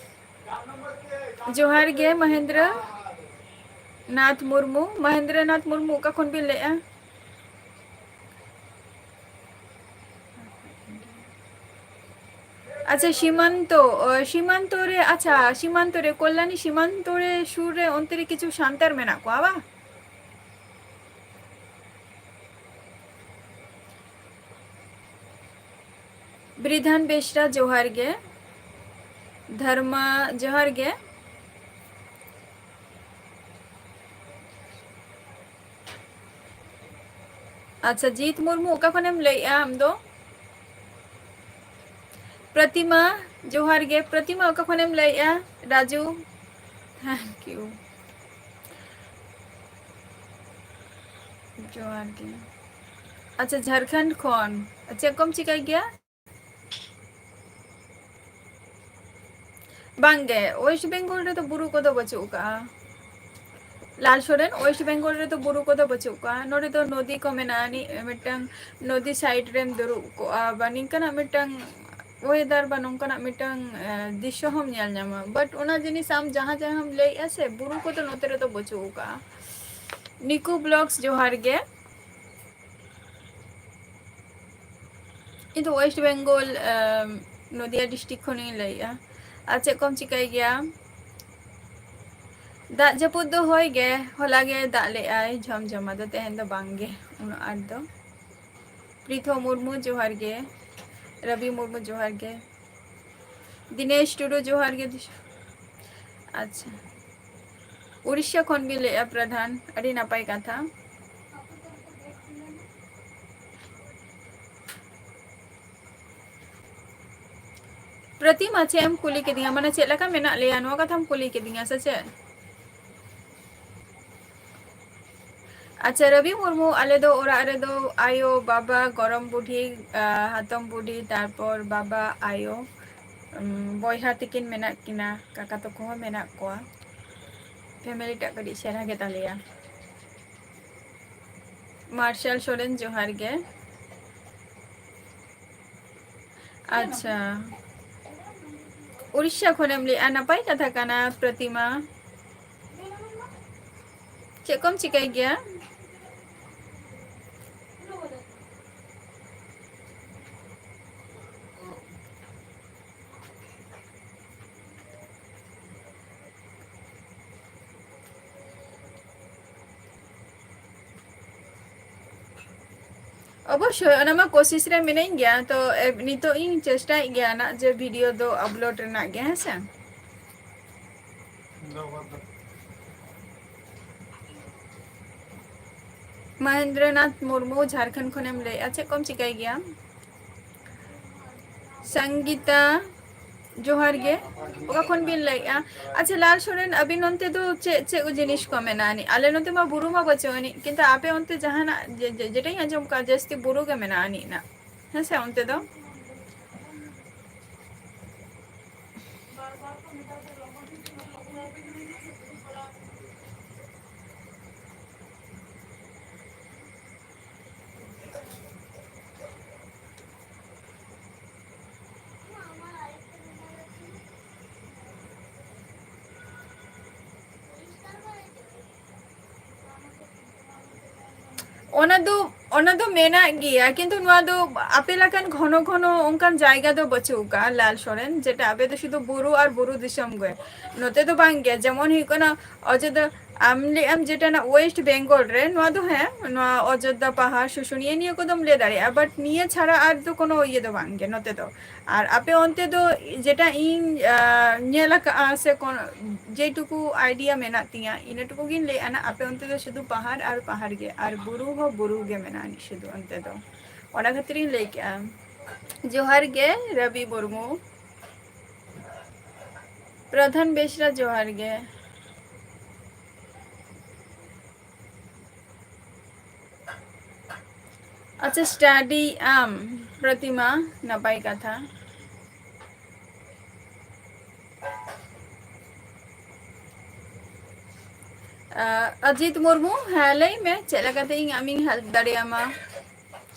ᱡᱚᱦᱟᱨ ᱜᱮ ᱢᱚᱦᱮᱱᱫᱨᱚ ᱱᱟᱛᱷ ᱢᱩᱨᱢᱩ᱾ ᱢᱚᱦᱮᱱᱫᱨᱚ ᱱᱟᱛᱷ ᱢᱩᱨᱢᱩ, ᱚᱠᱟ ᱠᱷᱚᱱ ᱵᱤᱱ ᱞᱟᱹᱭᱮᱫᱼᱟ? ᱟᱪᱪᱷᱟ, ᱥᱤᱢᱟᱱᱛᱚ, ᱚ, ᱥᱤᱢᱟᱱᱛᱚ ᱨᱮ, ᱟᱪᱪᱷᱟ, ᱥᱤᱢᱟᱱᱛᱚ ᱨᱮ, ᱠᱚᱞᱞᱟᱱᱤ ᱥᱤᱢᱟᱱᱛᱚ ᱨᱮ ᱥᱩᱨ ᱨᱮ ᱚᱱᱛᱮ ᱨᱮ ᱠᱤᱪᱷᱩ ᱥᱟᱱᱛᱟᱲ ᱢᱮᱱᱟᱜ ᱠᱚᱣᱟ ᱵᱟᱝ? ᱵᱨᱤᱫᱷᱟᱱ ᱵᱮᱥᱨᱟ, ᱡᱚᱦᱟᱨ ᱜᱮ᱾ ᱫᱷᱚᱨᱢᱟ, ᱡᱚᱦᱟᱨ ᱜᱮ᱾ ᱟᱪᱪᱷᱟ, ᱡᱤᱛ ᱢᱩᱨᱢᱩ, ᱚᱠᱟ ᱠᱷᱚᱱᱮᱢ ᱞᱟᱹᱭᱮᱜᱼᱟ ᱟᱢ ᱫᱚ? ᱯᱨᱚᱛᱤᱢᱟ, ᱡᱚᱦᱟᱨ ᱜᱮ᱾ ᱯᱨᱚᱛᱤᱢᱟ, ᱚᱠᱟ ᱠᱷᱚᱱᱮᱢ ᱞᱟᱹᱭᱮᱜᱼᱟ? ᱨᱟᱡᱩ, thank you, ᱡᱚᱦᱟᱨ ᱜᱮ᱾ ᱟᱪᱪᱷᱟ, ᱡᱷᱟᱲᱠᱷᱚᱸᱰ ᱠᱷᱚᱱ ᱪᱮᱫ ᱠᱚᱢ ᱪᱤᱠᱟᱹᱭ ᱜᱮᱭᱟ? ᱵᱟᱝᱜᱮ, West Bengal ᱨᱮᱫᱚ ᱵᱩᱨᱩ ᱠᱚᱫᱚ ᱵᱟᱹᱪᱩᱜ ᱟᱠᱟᱜᱼᱟ᱾ ᱞᱟᱞ ᱥᱚᱨᱮᱱ, West Bengal ᱨᱮᱫᱚ ᱵᱩᱨᱩ ᱠᱚᱫᱚ ᱵᱟᱹᱪᱩᱜ ᱟᱠᱟᱜᱼᱟ᱾ ᱱᱚᱰᱮ ᱫᱚ ᱱᱚᱫᱤ ᱠᱚ ᱢᱮᱱᱟᱜᱼᱟ, ᱱᱤ-, ᱢᱤᱫᱴᱟᱝ ᱱᱚᱫᱤ side ᱨᱮᱢ ᱫᱩᱲᱩᱵ ᱠᱚᱜᱼᱟ, ᱵᱟ ᱱᱤᱝᱠᱟᱱᱟᱜ ᱢᱤᱫᱴᱟᱝ weather ᱵᱟ ᱱᱚᱝᱠᱟᱱᱟᱜ ᱢᱤᱫᱴᱟᱝ, ᱮ, ᱫᱨᱤᱥᱥᱚ ᱦᱚᱸᱢ ᱧᱮᱞ ᱧᱟᱢᱟ, but ᱚᱱᱟ ᱡᱤᱱᱤᱥ ᱟᱢ ᱡᱟᱦᱟᱸ ᱡᱟᱦᱟᱸᱢ ᱞᱟᱹᱭᱮᱜᱼᱟ ᱥᱮ, ᱵᱩᱨᱩ ᱠᱚᱫᱚ ᱱᱚᱛᱮ ᱨᱮᱫᱚ ᱵᱟᱹᱪᱩᱜ ᱟᱠᱟᱜᱼᱟ᱾ ᱱᱤᱠᱩ Vlogs, ᱡᱚᱦᱟᱨ ᱜᱮ᱾ ᱤᱧ ᱫᱚ ᱳᱭᱮᱥᱴ ᱵᱮᱝᱜᱚᱞ, ᱟᱢ, ᱱᱚᱫᱤᱭᱟ ᱰᱤᱥᱴᱨᱤᱠᱴ ᱠᱷᱚᱱᱤᱧ ᱞᱟᱹᱭᱮᱜᱼᱟ᱾ ᱟᱨ ᱪᱮᱫ ᱠᱚᱢ ᱪᱤᱠᱟᱹᱭ ᱜᱮᱭᱟ? ᱫᱟᱜ ᱡᱟᱹᱯᱩᱫ ᱫᱚ ᱦᱳᱭ ᱜᱮ, ᱦᱚᱞᱟ ᱜᱮ ᱫᱟᱜ ᱞᱮᱜᱼᱟᱭ ᱡᱷᱚᱢ ᱡᱷᱚᱢ, ᱟᱫᱚ ᱛᱮᱦᱮᱧ ᱫᱚ ᱵᱟᱝ ᱜᱮ ᱩᱱᱟᱹᱜ ᱟᱸᱴ ᱫᱚ᱾ ᱯᱨᱤᱛᱷᱚ ᱢᱩᱨᱢᱩ ᱡᱚᱦᱟᱨ ᱜᱮ, ᱨᱚᱵᱤ ᱢᱩᱨᱢᱩ ᱡᱚᱦᱟᱨ ᱜᱮ, ᱫᱤᱱᱮᱥ ᱴᱩᱰᱩ ᱡᱚᱦᱟᱨ ᱜᱮ᱾ ᱟᱪᱪᱷᱟ, ᱩᱲᱤᱥᱥᱟ ᱠᱷᱚᱱ ᱵᱤᱱ ᱞᱟᱹᱭᱮᱜᱼᱟ ᱯᱨᱚᱫᱷᱟᱱ, ᱟᱹᱰᱤ ᱱᱟᱯᱟᱭ ᱠᱟᱛᱷᱟ᱾ ᱯᱨᱚᱛᱤᱢᱟ, ᱪᱮᱫ ᱮᱢ ᱠᱩᱞᱤ ᱠᱤᱫᱤᱧᱟ? ᱢᱟᱱᱮ, ᱪᱮᱫ ᱞᱮᱠᱟ ᱢᱮᱱᱟᱜ ᱞᱮᱭᱟ, ᱱᱚᱣᱟ ᱠᱟᱛᱷᱟᱢ ᱠᱩᱞᱤ ᱠᱤᱫᱤᱧᱟ ᱥᱮ ᱪᱮᱫ? ᱟᱪᱪᱷᱟ, ᱨᱚᱵᱤ ᱢᱩᱨᱢᱩ, ᱟᱞᱮ ᱫᱚ ᱚᱲᱟᱜ ᱨᱮᱫᱚ ᱟᱭᱳ, ᱵᱟᱵᱟ, ᱜᱚᱲᱚᱢ ᱵᱩᱰᱷᱤ, ᱟ, ᱦᱟᱛᱚᱢ ᱵᱩᱰᱷᱤ, ᱛᱟᱨᱯᱚᱨ ᱵᱟᱵᱟ, ᱟᱭᱳ, ᱩᱢ, ᱵᱚᱭᱦᱟ ᱛᱤᱠᱤᱱ ᱢᱮᱱᱟᱜ ᱠᱤᱱᱟ, ᱠᱟᱠᱟ ᱛᱟᱠᱚ ᱦᱚᱸ ᱢᱮᱱᱟᱜ ᱠᱚᱣᱟ᱾ ᱯᱷᱮᱢᱮᱞᱤ ᱴᱟᱜ ᱠᱟᱹᱴᱤᱡ ᱥᱮᱬᱟ ᱜᱮ ᱛᱟᱞᱮᱭᱟ᱾ ᱢᱟᱨᱥᱟᱞ ᱥᱚᱨᱮᱱ, ᱡᱚᱦᱟᱨ ᱜᱮ᱾ ᱟᱪᱪᱷᱟ, ᱩᱲᱤᱥᱥᱟ ᱠᱷᱚᱱᱮᱢ ᱞᱟᱹᱭᱮᱜᱼᱟ, ᱱᱟᱯᱟᱭ ᱠᱟᱛᱷᱟ ᱠᱟᱱᱟ ᱯᱨᱚᱛᱤᱢᱟ᱾ ᱪᱮᱫ ᱠᱚᱢ ᱪᱤᱠᱟᱹᱭ ᱜᱮᱭᱟ? ᱚᱵᱚᱥᱥᱳᱭ, ᱚᱱᱟ ᱢᱟ ᱠᱳᱥᱤᱥ ᱨᱮ ᱢᱤᱱᱟᱹᱧ ᱜᱮᱭᱟ, ᱛᱚ, ᱮ, ᱱᱤᱛᱚᱜ ᱤᱧ ᱪᱮᱥᱴᱟᱭᱮᱫ ᱜᱮᱭᱟ ᱱᱟᱜ ᱡᱮ ᱵᱷᱤᱰᱤᱭᱳ ᱫᱚ ᱟᱯᱞᱳᱰ ᱨᱮᱱᱟᱜ ᱜᱮ, ᱦᱮᱸ ᱥᱮ? ᱢᱚᱦᱮᱱᱫᱨᱚᱱᱟᱛᱷ ᱢᱩᱨᱢᱩ, ᱡᱷᱟᱲᱠᱷᱚᱸᱰ ᱠᱷᱚᱱᱮᱢ ᱞᱟᱹᱭᱮᱜᱼᱟ, ᱪᱮᱫ ᱠᱚᱢ ᱪᱤᱠᱟᱹᱭ ᱜᱮᱭᱟ? ᱥᱚᱝᱜᱤᱛᱟ, ᱡᱚᱦᱟᱨ ᱜᱮ᱾ ᱚᱠᱟ ᱠᱷᱚᱱ ᱵᱤᱱ ᱞᱟᱹᱭᱮᱜᱼᱟ? ᱟᱪᱪᱷᱟ, ᱞᱟᱞ ᱥᱚᱨᱮᱱ, ᱟᱹᱵᱤᱱ ᱚᱱᱛᱮ ᱫᱚ ᱪᱮᱫ ᱪᱮᱫ ᱠᱚ ᱡᱤᱱᱤᱥ ᱠᱚ ᱢᱮᱱᱟᱜᱼᱟ ᱟᱹᱱᱤᱡ? ᱟᱞᱮ ᱱᱚᱛᱮ ᱢᱟ ᱵᱩᱨᱩ ᱢᱟ ᱵᱟᱹᱪᱩᱜ ᱟᱹᱱᱤᱡ, ᱠᱤᱱᱛᱩ ᱟᱯᱮ ᱚᱱᱛᱮ ᱡᱟᱦᱟᱱᱟᱜ ᱡᱮ, ᱡᱮ, ᱡᱮᱴᱟᱧ ᱟᱸᱡᱚᱢ ᱠᱟᱜᱼᱟ, ᱡᱟᱹᱥᱛᱤ ᱵᱩᱨᱩ ᱜᱮ ᱢᱮᱱᱟᱜᱼᱟ ᱟᱹᱱᱤᱡ ᱱᱟᱜ, ᱦᱮᱸ ᱥᱮ? ᱚᱱᱛᱮ ᱫᱚ ᱚᱱᱟ ᱫᱚ ᱚᱱᱟ ᱫᱚ ᱢᱮᱱᱟᱜ ᱜᱮᱭᱟ, ᱠᱤᱱᱛᱩ ᱱᱚᱣᱟ ᱫᱚ ᱟᱯᱮ ᱞᱮᱠᱟᱱ ᱜᱷᱚᱱᱚ ᱜᱷᱚᱱᱚ ᱚᱱᱠᱟᱱ ᱡᱟᱭᱜᱟ ᱫᱚ ᱵᱟᱹᱪᱩᱜ ᱟᱠᱟᱫᱼᱟ ᱞᱟᱞ ᱥᱚᱨᱮᱱ, ᱡᱮᱴᱟ ᱟᱯᱮ ᱫᱚ ᱥᱩᱫᱷᱩ ᱵᱩᱨᱩ ᱟᱨ ᱵᱩᱨᱩ ᱫᱤᱥᱚᱢ ᱜᱮ᱾ ᱱᱚᱛᱮ ᱫᱚ ᱵᱟᱝ ᱜᱮ, ᱡᱮᱢᱚᱱ ᱦᱩᱭᱩᱜ ᱠᱟᱱᱟ ᱚᱡᱳᱫᱽᱫᱷᱟ, ᱟᱢ ᱞᱟᱹᱭ ᱟᱢ ᱡᱮᱴᱟ ᱱᱟ ᱳᱭᱮᱥᱴ ᱵᱮᱝᱜᱚᱞ ᱨᱮ, ᱱᱚᱣᱟ ᱫᱚ ᱦᱮᱸ, ᱱᱚᱣᱟ ᱚᱡᱳᱫᱽᱫᱷᱟ ᱯᱟᱦᱟᱲ ᱥᱩᱥᱩᱱᱤᱭᱟᱹ ᱱᱤᱭᱟᱹ ᱠᱚᱫᱚᱢ ᱞᱟᱹᱭ ᱫᱟᱲᱮᱭᱟᱜᱼᱟ, but ᱱᱤᱭᱟᱹ ᱪᱷᱟᱲᱟ ᱟᱨ ᱫᱚ ᱠᱳᱱᱳ ᱤᱭᱟᱹ ᱫᱚ ᱵᱟᱝ ᱜᱮ ᱱᱚᱛᱮ ᱫᱚ᱾ ᱟᱨ ᱟᱯᱮ ᱚᱱᱛᱮ ᱫᱚ ᱡᱮᱴᱟ ᱤᱧ, ᱟᱸ, ᱧᱮᱞ ᱟᱠᱟᱫᱼᱟ ᱥᱮ ᱠᱳᱱᱳ ᱡᱮᱴᱩᱠᱩ idea ᱢᱮᱱᱟᱜ ᱛᱤᱧᱟᱹ, ᱤᱱᱟᱹᱴᱩᱠᱩ ᱜᱤᱧ ᱞᱟᱹᱭᱮᱫᱼᱟ ᱱᱟ, ᱟᱯᱮ ᱚᱱᱛᱮ ᱫᱚ ᱥᱩᱫᱷᱩ ᱯᱟᱦᱟᱲ ᱟᱨ ᱯᱟᱦᱟᱲ ᱜᱮ, ᱟᱨ ᱵᱩᱨᱩ ᱦᱚᱸ ᱵᱩᱨᱩ ᱜᱮ ᱢᱮᱱᱟᱜᱼᱟ ᱥᱩᱫᱷᱩ ᱚᱱᱛᱮ ᱫᱚ᱾ ᱚᱱᱟ ᱠᱷᱟᱹᱛᱤᱨᱤᱧ ᱞᱟᱹᱭ ᱠᱮᱜᱼᱟ᱾ ᱡᱚᱦᱟᱨ ᱜᱮ ᱨᱚᱵᱤ ᱢᱩᱨᱢᱩ, ᱯᱨᱚᱫᱷᱟᱱ ᱵᱮᱥᱨᱟ ᱡᱚᱦᱟᱨ ᱜᱮ᱾ ᱟᱪᱪᱷᱟ, study ᱟᱢ ᱯᱨᱚᱛᱤᱢᱟ, ᱱᱟᱯᱟᱭ ᱠᱟᱛᱷᱟ᱾ ᱟᱸ, ᱚᱡᱤᱛ ᱢᱩᱨᱢᱩ, ᱦᱮᱸ, ᱞᱟᱹᱭ ᱢᱮ, ᱪᱮᱫ ᱞᱮᱠᱟᱛᱮ ᱤᱧ ᱟᱢᱤᱧ help ᱫᱟᱲᱮᱭᱟᱢᱟ?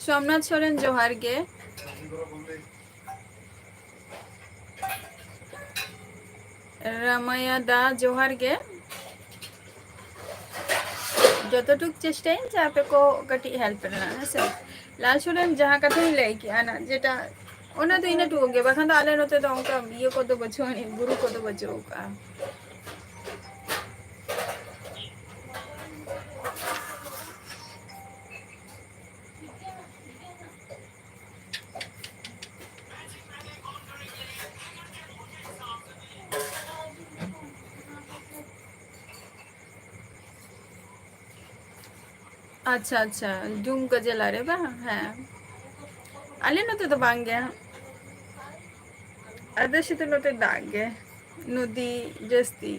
ᱥᱳᱢᱱᱟᱛᱷ ᱥᱚᱨᱮᱱ, ᱡᱚᱦᱟᱨ ᱜᱮ᱾ ᱨᱟᱢᱟᱭᱟ ᱫᱟ, ᱡᱚᱦᱟᱨ ᱜᱮ᱾ ᱡᱚᱛᱚᱴᱩᱠ ᱪᱮᱥᱴᱟᱭᱟᱹᱧ ᱡᱮ ᱟᱯᱮ ᱠᱚ ᱠᱟᱹᱴᱤᱡ help ᱨᱮᱱᱟᱜ, ᱦᱮᱸ ᱥᱮ᱾ ᱞᱟᱞ ᱥᱚᱨᱮᱱ, ᱡᱟᱦᱟᱸ ᱠᱟᱛᱷᱟᱧ ᱞᱟᱹᱭ ᱠᱮᱜᱼᱟ ᱱᱟ, ᱡᱮᱴᱟ, ᱚᱱᱟ ᱫᱚ ᱤᱱᱟᱹ ᱴᱩᱠᱩ ᱜᱮ, ᱵᱟᱠᱷᱟᱱ ᱫᱚ ᱟᱞᱮ ᱱᱚᱛᱮ ᱫᱚ ᱚᱱᱠᱟ ᱤᱭᱟᱹ ᱠᱚᱫᱚ ᱵᱟᱹᱪᱩᱜ ᱟᱹᱱᱤᱡ, ᱵᱩᱨᱩ ᱠᱚᱫᱚ ᱵᱟᱹᱪᱩᱜ ᱟᱠᱟᱜᱼᱟ᱾ ᱟᱪᱪᱷᱟ, ᱟᱪᱪᱷᱟ, ᱰᱩᱢᱠᱟ ᱡᱮᱞᱟ ᱨᱮ ᱵᱟᱝ? ᱦᱮᱸ, ᱟᱞᱮ ᱱᱚᱛᱮ ᱫᱚ ᱵᱟᱝ ᱜᱮ, ᱟᱞᱮ ᱥᱮᱫ ᱫᱚ ᱱᱚᱛᱮ ᱫᱟᱜ ᱜᱮ, ᱱᱚᱫᱤ ᱡᱟᱹᱥᱛᱤ᱾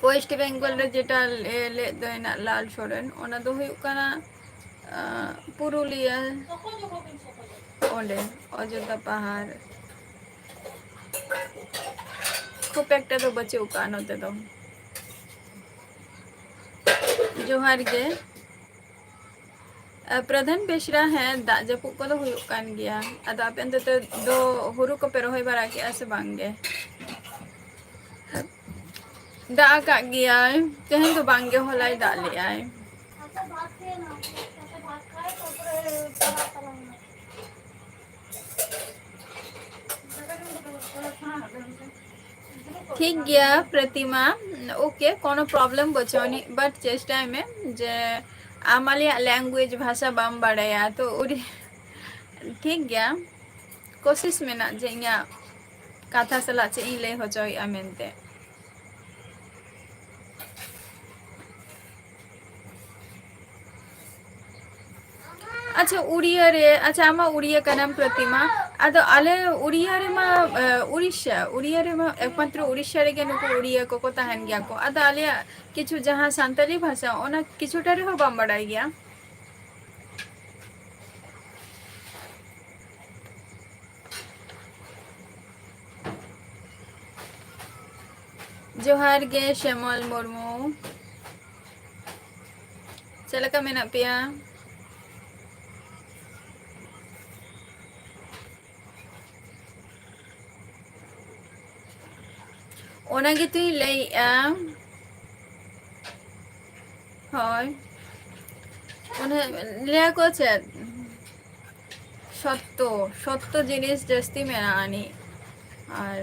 ᱳᱭᱮᱥᱴ ᱵᱮᱝᱜᱚᱞ ᱨᱮ ᱡᱮᱴᱟ ᱞᱮ-, ᱞᱮᱫ ᱫᱚ ᱦᱮᱱᱟᱜ ᱞᱟᱞ ᱥᱚᱨᱮᱱ, ᱚᱱᱟ ᱫᱚ ᱦᱩᱭᱩᱜ ᱠᱟᱱᱟ, ᱟᱸ, ᱯᱩᱨᱩᱞᱤᱭᱟᱹ, ᱚᱸᱰᱮ ᱚᱡᱳᱫᱽᱫᱷᱟ ᱯᱟᱦᱟᱲ᱾ ᱠᱷᱩᱵ ᱮᱠᱴᱟ ᱫᱚ ᱵᱟᱹᱪᱩᱜ ᱟᱠᱟᱫᱼᱟ ᱱᱚᱛᱮ ᱫᱚ᱾ ᱡᱚᱦᱟᱨ ᱜᱮ᱾ ᱟᱨ ᱯᱨᱚᱫᱷᱟᱱ ᱵᱮᱥᱨᱟ, ᱦᱮᱸ, ᱫᱟᱜ ᱡᱟᱹᱯᱩᱫ ᱠᱚᱫᱚ ᱦᱩᱭᱩᱜ ᱠᱟᱱ ᱜᱮᱭᱟ᱾ ᱟᱫᱚ ᱟᱯᱮ ᱚᱱᱛᱮ ᱫᱚ ᱦᱩᱲᱩ ᱠᱚᱯᱮ ᱨᱚᱦᱚᱭ ᱵᱟᱲᱟ ᱠᱮᱜᱼᱟ ᱥᱮ ᱵᱟᱝ ᱜᱮ? ᱫᱟᱜ ᱟᱠᱟᱫ ᱜᱮᱭᱟᱭ, ᱛᱮᱦᱮᱧ ᱫᱚ ᱵᱟᱝ ᱜᱮ, ᱦᱚᱞᱟᱭ ᱫᱟᱜ ᱞᱮᱜᱼᱟᱭ᱾ ᱴᱷᱤᱠ ᱜᱮᱭᱟ ᱯᱨᱚᱛᱤᱢᱟ, ᱳᱠᱮ, ᱠᱳᱱᱳ ᱯᱨᱚᱵᱞᱮᱢ ᱵᱟᱹᱪᱩᱜ ᱟᱹᱱᱤᱡ, but ᱪᱮᱥᱴᱟᱭ ᱢᱮ ᱡᱮ ᱟᱢ ᱟᱞᱮᱭᱟᱜ language, ᱵᱷᱟᱥᱟ ᱵᱟᱢ ᱵᱟᱲᱟᱭᱟ, ᱛᱚ ᱩᱰᱤ-, ᱴᱷᱤᱠ ᱜᱮᱭᱟ, ᱠᱳᱥᱤᱥ ᱢᱮᱱᱟᱜ ᱡᱮ ᱤᱧᱟᱹᱜ ᱠᱟᱛᱷᱟ ᱥᱟᱞᱟᱜ ᱪᱮᱫ ᱤᱧ ᱞᱟᱹᱭ ᱦᱚᱪᱚᱭᱮᱫᱼᱟ ᱢᱮᱱᱛᱮ᱾ ᱟᱪᱪᱷᱟ, ᱩᱲᱤᱭᱟ ᱨᱮ, ᱟᱪᱪᱷᱟ, ᱟᱢᱟᱜ ᱩᱲᱤᱭᱟ ᱠᱟᱱᱟᱢ ᱯᱨᱚᱛᱤᱢᱟ᱾ ᱟᱫᱚ ᱟᱞᱮ ᱩᱲᱤᱭᱟ ᱨᱮᱢᱟ, ᱮ, ᱩᱲᱤᱥᱥᱟ, ᱩᱲᱤᱭᱟ ᱨᱮᱢᱟ ᱮᱠᱢᱟᱛᱨᱚ ᱩᱲᱤᱥᱥᱟ ᱨᱮᱜᱮ ᱱᱩᱠᱩ ᱩᱲᱤᱭᱟ ᱠᱚᱠᱚ ᱛᱟᱦᱮᱱ ᱜᱮᱭᱟ ᱠᱚ᱾ ᱟᱫᱚ ᱟᱞᱮᱭᱟᱜ ᱠᱤᱪᱷᱩ ᱡᱟᱦᱟᱸ ᱥᱟᱱᱛᱟᱲᱤ ᱵᱷᱟᱥᱟ, ᱚᱱᱟ ᱠᱤᱪᱷᱩᱴᱟ ᱨᱮᱦᱚᱸ ᱵᱟᱢ ᱵᱟᱰᱟᱭ ᱜᱮᱭᱟ᱾ ᱡᱚᱦᱟᱨ ᱜᱮ ᱥᱮᱢᱚᱞ ᱢᱩᱨᱢᱩ, ᱪᱮᱫ ᱞᱮᱠᱟ ᱢᱮᱱᱟᱜ ᱯᱮᱭᱟ? ᱚᱱᱟ ᱜᱮᱛᱚᱧ ᱞᱟᱹᱭᱮᱜᱼᱟ᱾ ᱦᱳᱭ, ᱚᱱᱮ ᱞᱟᱹᱭᱟ ᱠᱚ ᱪᱮᱫ, ᱥᱚᱛᱛᱚ, ᱥᱚᱛᱛᱚ ᱡᱤᱱᱤᱥ ᱡᱟᱹᱥᱛᱤ ᱢᱮᱱᱟᱜᱼᱟ ᱟᱹᱱᱤᱡ᱾ ᱟᱨ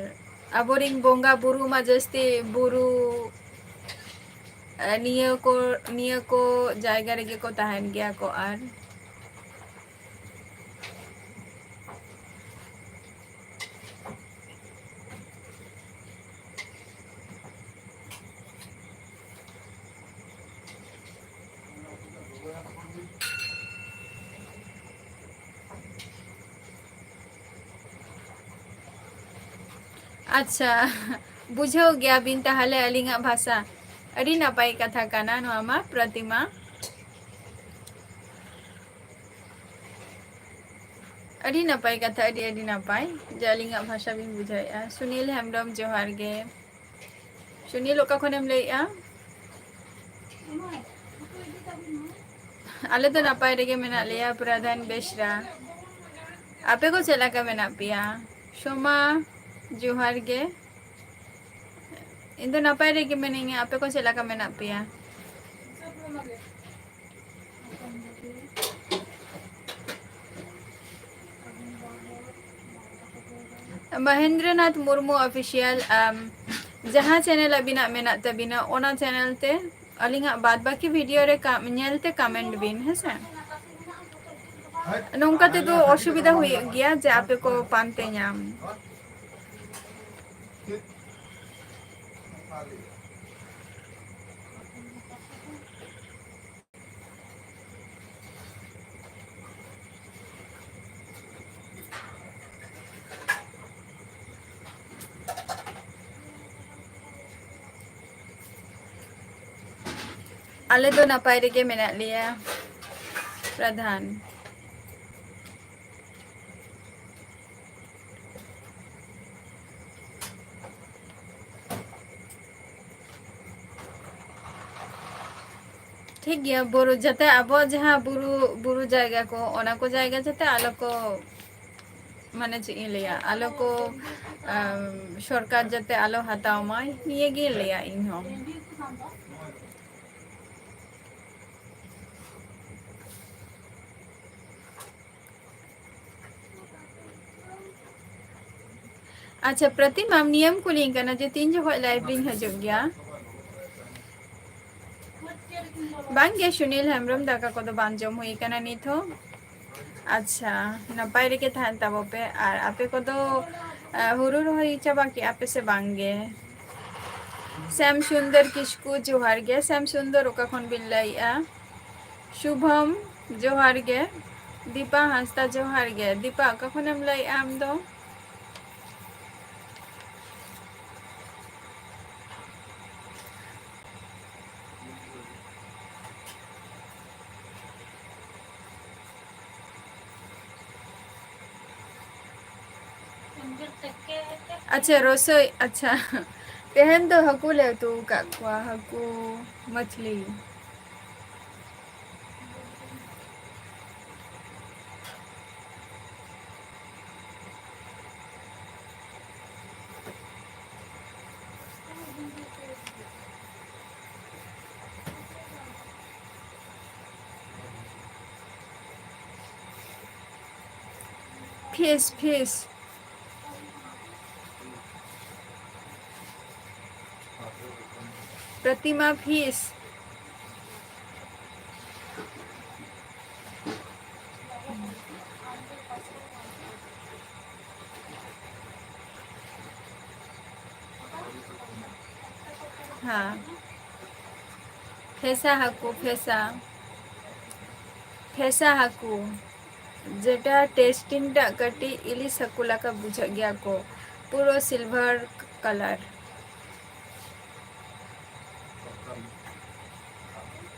ᱟᱵᱚᱨᱤᱱ ᱵᱚᱸᱜᱟ ᱵᱩᱨᱩ ᱢᱟ ᱡᱟᱹᱥᱛᱤ ᱵᱩᱨᱩ, ᱮ, ᱱᱤᱭᱟᱹ ᱠᱚ, ᱱᱤᱭᱟᱹ ᱠᱚ ᱡᱟᱭᱜᱟ ᱨᱮᱜᱮ ᱠᱚ ᱛᱟᱦᱮᱱ ᱜᱮᱭᱟ ᱠᱚ᱾ ᱟᱨ ᱟᱪᱪᱷᱟ, ᱵᱩᱡᱷᱟᱹᱣ ᱜᱮᱭᱟ ᱵᱤᱱ ᱛᱟᱦᱚᱞᱮ ᱟᱹᱞᱤᱧᱟᱜ ᱵᱷᱟᱥᱟ᱾ ᱟᱹᱰᱤ ᱱᱟᱯᱟᱭ ᱠᱟᱛᱷᱟ ᱠᱟᱱᱟ ᱱᱚᱣᱟ ᱢᱟ, ᱯᱨᱚᱛᱤᱢᱟ᱾ ᱟᱹᱰᱤ ᱱᱟᱯᱟᱭ ᱠᱟᱛᱷᱟ, ᱟᱹᱰᱤ, ᱟᱹᱰᱤ ᱱᱟᱯᱟᱭ ᱡᱮ ᱟᱹᱞᱤᱧᱟᱜ ᱵᱷᱟᱥᱟ ᱵᱤᱱ ᱵᱩᱡᱷᱟᱹᱣᱮᱫᱼᱟ᱾ ᱥᱩᱱᱤᱞ ᱦᱮᱢᱵᱨᱚᱢ, ᱡᱚᱦᱟᱨ ᱜᱮ᱾ ᱥᱩᱱᱤᱞ, ᱚᱠᱟ ᱠᱷᱚᱱᱮᱢ ᱞᱟᱹᱭᱮᱫᱼᱟ? ᱟᱞᱮ ᱫᱚ ᱱᱟᱯᱟᱭ ᱨᱮᱜᱮ ᱢᱮᱱᱟᱜ ᱞᱮᱭᱟ, ᱯᱨᱟᱫᱷᱟᱱ ᱵᱮᱥᱨᱟ᱾ ᱟᱯᱮ ᱠᱚ ᱪᱮᱫ ᱞᱮᱠᱟ ᱢᱮᱱᱟᱜ ᱯᱮᱭᱟ? ᱥᱳᱢᱟ, ᱡᱚᱦᱟᱨ ᱜᱮ᱾ ᱤᱧ ᱫᱚ ᱱᱟᱯᱟᱭ ᱨᱮᱜᱮ ᱢᱤᱱᱟᱹᱧᱟ, ᱟᱯᱮ ᱠᱚ ᱪᱮᱫ ᱞᱮᱠᱟ ᱢᱮᱱᱟᱜ ᱯᱮᱭᱟ? ᱢᱚᱦᱮᱱᱫᱨᱚᱱᱟᱛᱷ ᱢᱩᱨᱢᱩ Official, ᱟᱢ ᱡᱟᱦᱟᱸ channel ᱟᱹᱵᱤᱱᱟᱜ ᱢᱮᱱᱟᱜ ᱛᱟᱹᱵᱤᱱᱟ, ᱚᱱᱟ channel ᱛᱮ ᱟᱹᱞᱤᱧᱟᱜ ᱵᱟᱫ ᱵᱟᱹᱠᱤ video ᱨᱮ ᱠᱟ-, ᱧᱮᱞ ᱛᱮ comment ᱵᱤᱱ, ᱦᱮᱸᱥᱮ? ᱱᱚᱝᱠᱟ ᱛᱮᱫᱚ ᱚᱥᱩᱵᱤᱫᱷᱟ ᱦᱩᱭᱩᱜ ᱜᱮᱭᱟ ᱡᱮ ᱟᱯᱮ ᱠᱚ ᱯᱟᱱᱛᱮ ᱧᱟᱢ᱾ ᱟᱞᱮ ᱫᱚ ᱱᱟᱯᱟᱭ ᱨᱮᱜᱮ ᱢᱮᱱᱟᱜ ᱞᱮᱭᱟ, ᱯᱨᱚᱫᱷᱟᱱ᱾ ᱴᱷᱤᱠ ᱜᱮᱭᱟ, ᱵᱩᱨᱩ ᱡᱟᱛᱮ ᱟᱵᱚᱣᱟᱜ ᱡᱟᱦᱟᱸ ᱵᱩᱨᱩ, ᱵᱩᱨᱩ ᱡᱟᱭᱜᱟ ᱠᱚ, ᱚᱱᱟ ᱠᱚ ᱡᱟᱭᱜᱟ ᱡᱟᱛᱮ ᱟᱞᱚ ᱠᱚ, ᱢᱟᱱᱮ ᱪᱮᱫ ᱤᱧ ᱞᱟᱹᱭᱟ, ᱟᱞᱚ ᱠᱚ, ᱟᱢ, ᱥᱚᱨᱠᱟᱨ ᱡᱟᱛᱮ ᱟᱞᱚ ᱦᱟᱛᱟᱣ ᱢᱟᱭ, ᱱᱤᱭᱟᱹ ᱜᱤᱧ ᱞᱟᱹᱭᱟ ᱤᱧ ᱦᱚᱸ᱾ ᱟᱪᱪᱷᱟ, ᱯᱨᱚᱛᱤᱢᱟ, ᱟᱢ ᱱᱤᱭᱟᱹᱢ ᱠᱩᱞᱤᱧ ᱠᱟᱱᱟ ᱡᱮ ᱛᱤᱱ ᱡᱚᱠᱷᱚᱡ live ᱨᱤᱧ ᱦᱤᱡᱩᱜ ᱜᱮᱭᱟ? ᱵᱟᱝ ᱜᱮ, ᱥᱩᱱᱤᱞ ᱦᱮᱢᱵᱨᱚᱢ, ᱫᱟᱠᱟ ᱠᱚᱫᱚ ᱵᱟᱝ ᱡᱚᱢ ᱦᱩᱭ ᱠᱟᱱᱟ ᱱᱤᱛ ᱦᱚᱸ᱾ ᱟᱪᱪᱷᱟ, ᱱᱟᱯᱟᱭ ᱨᱮᱜᱮ ᱛᱟᱦᱮᱱ ᱛᱟᱵᱚ ᱯᱮ᱾ ᱟᱨ ᱟᱯᱮ ᱠᱚᱫᱚ, ᱟ, ᱦᱩᱲᱩ ᱨᱚᱦᱚᱭ ᱪᱟᱵᱟ ᱠᱮᱜᱼᱟ ᱯᱮ ᱥᱮ ᱵᱟᱝ ᱜᱮ? ᱥᱮᱢ ᱥᱩᱱᱫᱚᱨ ᱠᱤᱥᱠᱩ, ᱡᱚᱦᱟᱨ ᱜᱮ᱾ ᱥᱮᱢ ᱥᱩᱱᱫᱚᱨ, ᱚᱠᱟ ᱠᱷᱚᱱ ᱵᱤᱱ ᱞᱟᱹᱭᱮᱜᱼᱟ? ᱥᱩᱵᱷᱚᱢ, ᱡᱚᱦᱟᱨ ᱜᱮ᱾ ᱫᱤᱯᱟ ᱦᱟᱸᱥᱫᱟ, ᱡᱚᱦᱟᱨ ᱜᱮ᱾ ᱫᱤᱯᱟ, ᱚᱠᱟ ᱠᱷᱚᱱᱮᱢ ᱞᱟᱹᱭᱮᱜᱼᱟ ᱟᱢ ᱫᱚ? ᱟᱪᱪᱷᱟ, ᱨᱚᱥᱳᱭ, ᱟᱪᱪᱷᱟ᱾ ᱛᱮᱦᱮᱧ ᱫᱚ ᱦᱟᱹᱠᱩ ᱞᱮ ᱩᱛᱩ ᱟᱠᱟᱫ ᱠᱚᱣᱟ, ᱦᱟᱹᱠᱩ, ᱢᱟᱪᱷᱞᱤ᱾ Fish, fish. ᱯᱨᱚᱛᱤᱢᱟ ᱯᱷᱤᱥ᱾ ᱦᱮᱸ, ᱯᱷᱮᱥᱟ ᱦᱟᱹᱠᱩ, ᱯᱷᱮᱥᱟ, ᱯᱷᱮᱥᱟ ᱦᱟᱹᱠᱩ, ᱡᱮᱴᱟ ᱴᱮᱥᱴᱤᱝ ᱴᱟᱜ ᱠᱟᱹᱴᱤᱡ ᱤᱞᱤᱥ ᱦᱟᱹᱠᱩ ᱞᱮᱠᱟ ᱵᱩᱡᱷᱟᱹᱜ ᱜᱮᱭᱟ ᱠᱚ, ᱯᱩᱨᱟᱹ ᱥᱤᱞᱵᱷᱟᱨ ᱠᱟᱞᱟᱨ᱾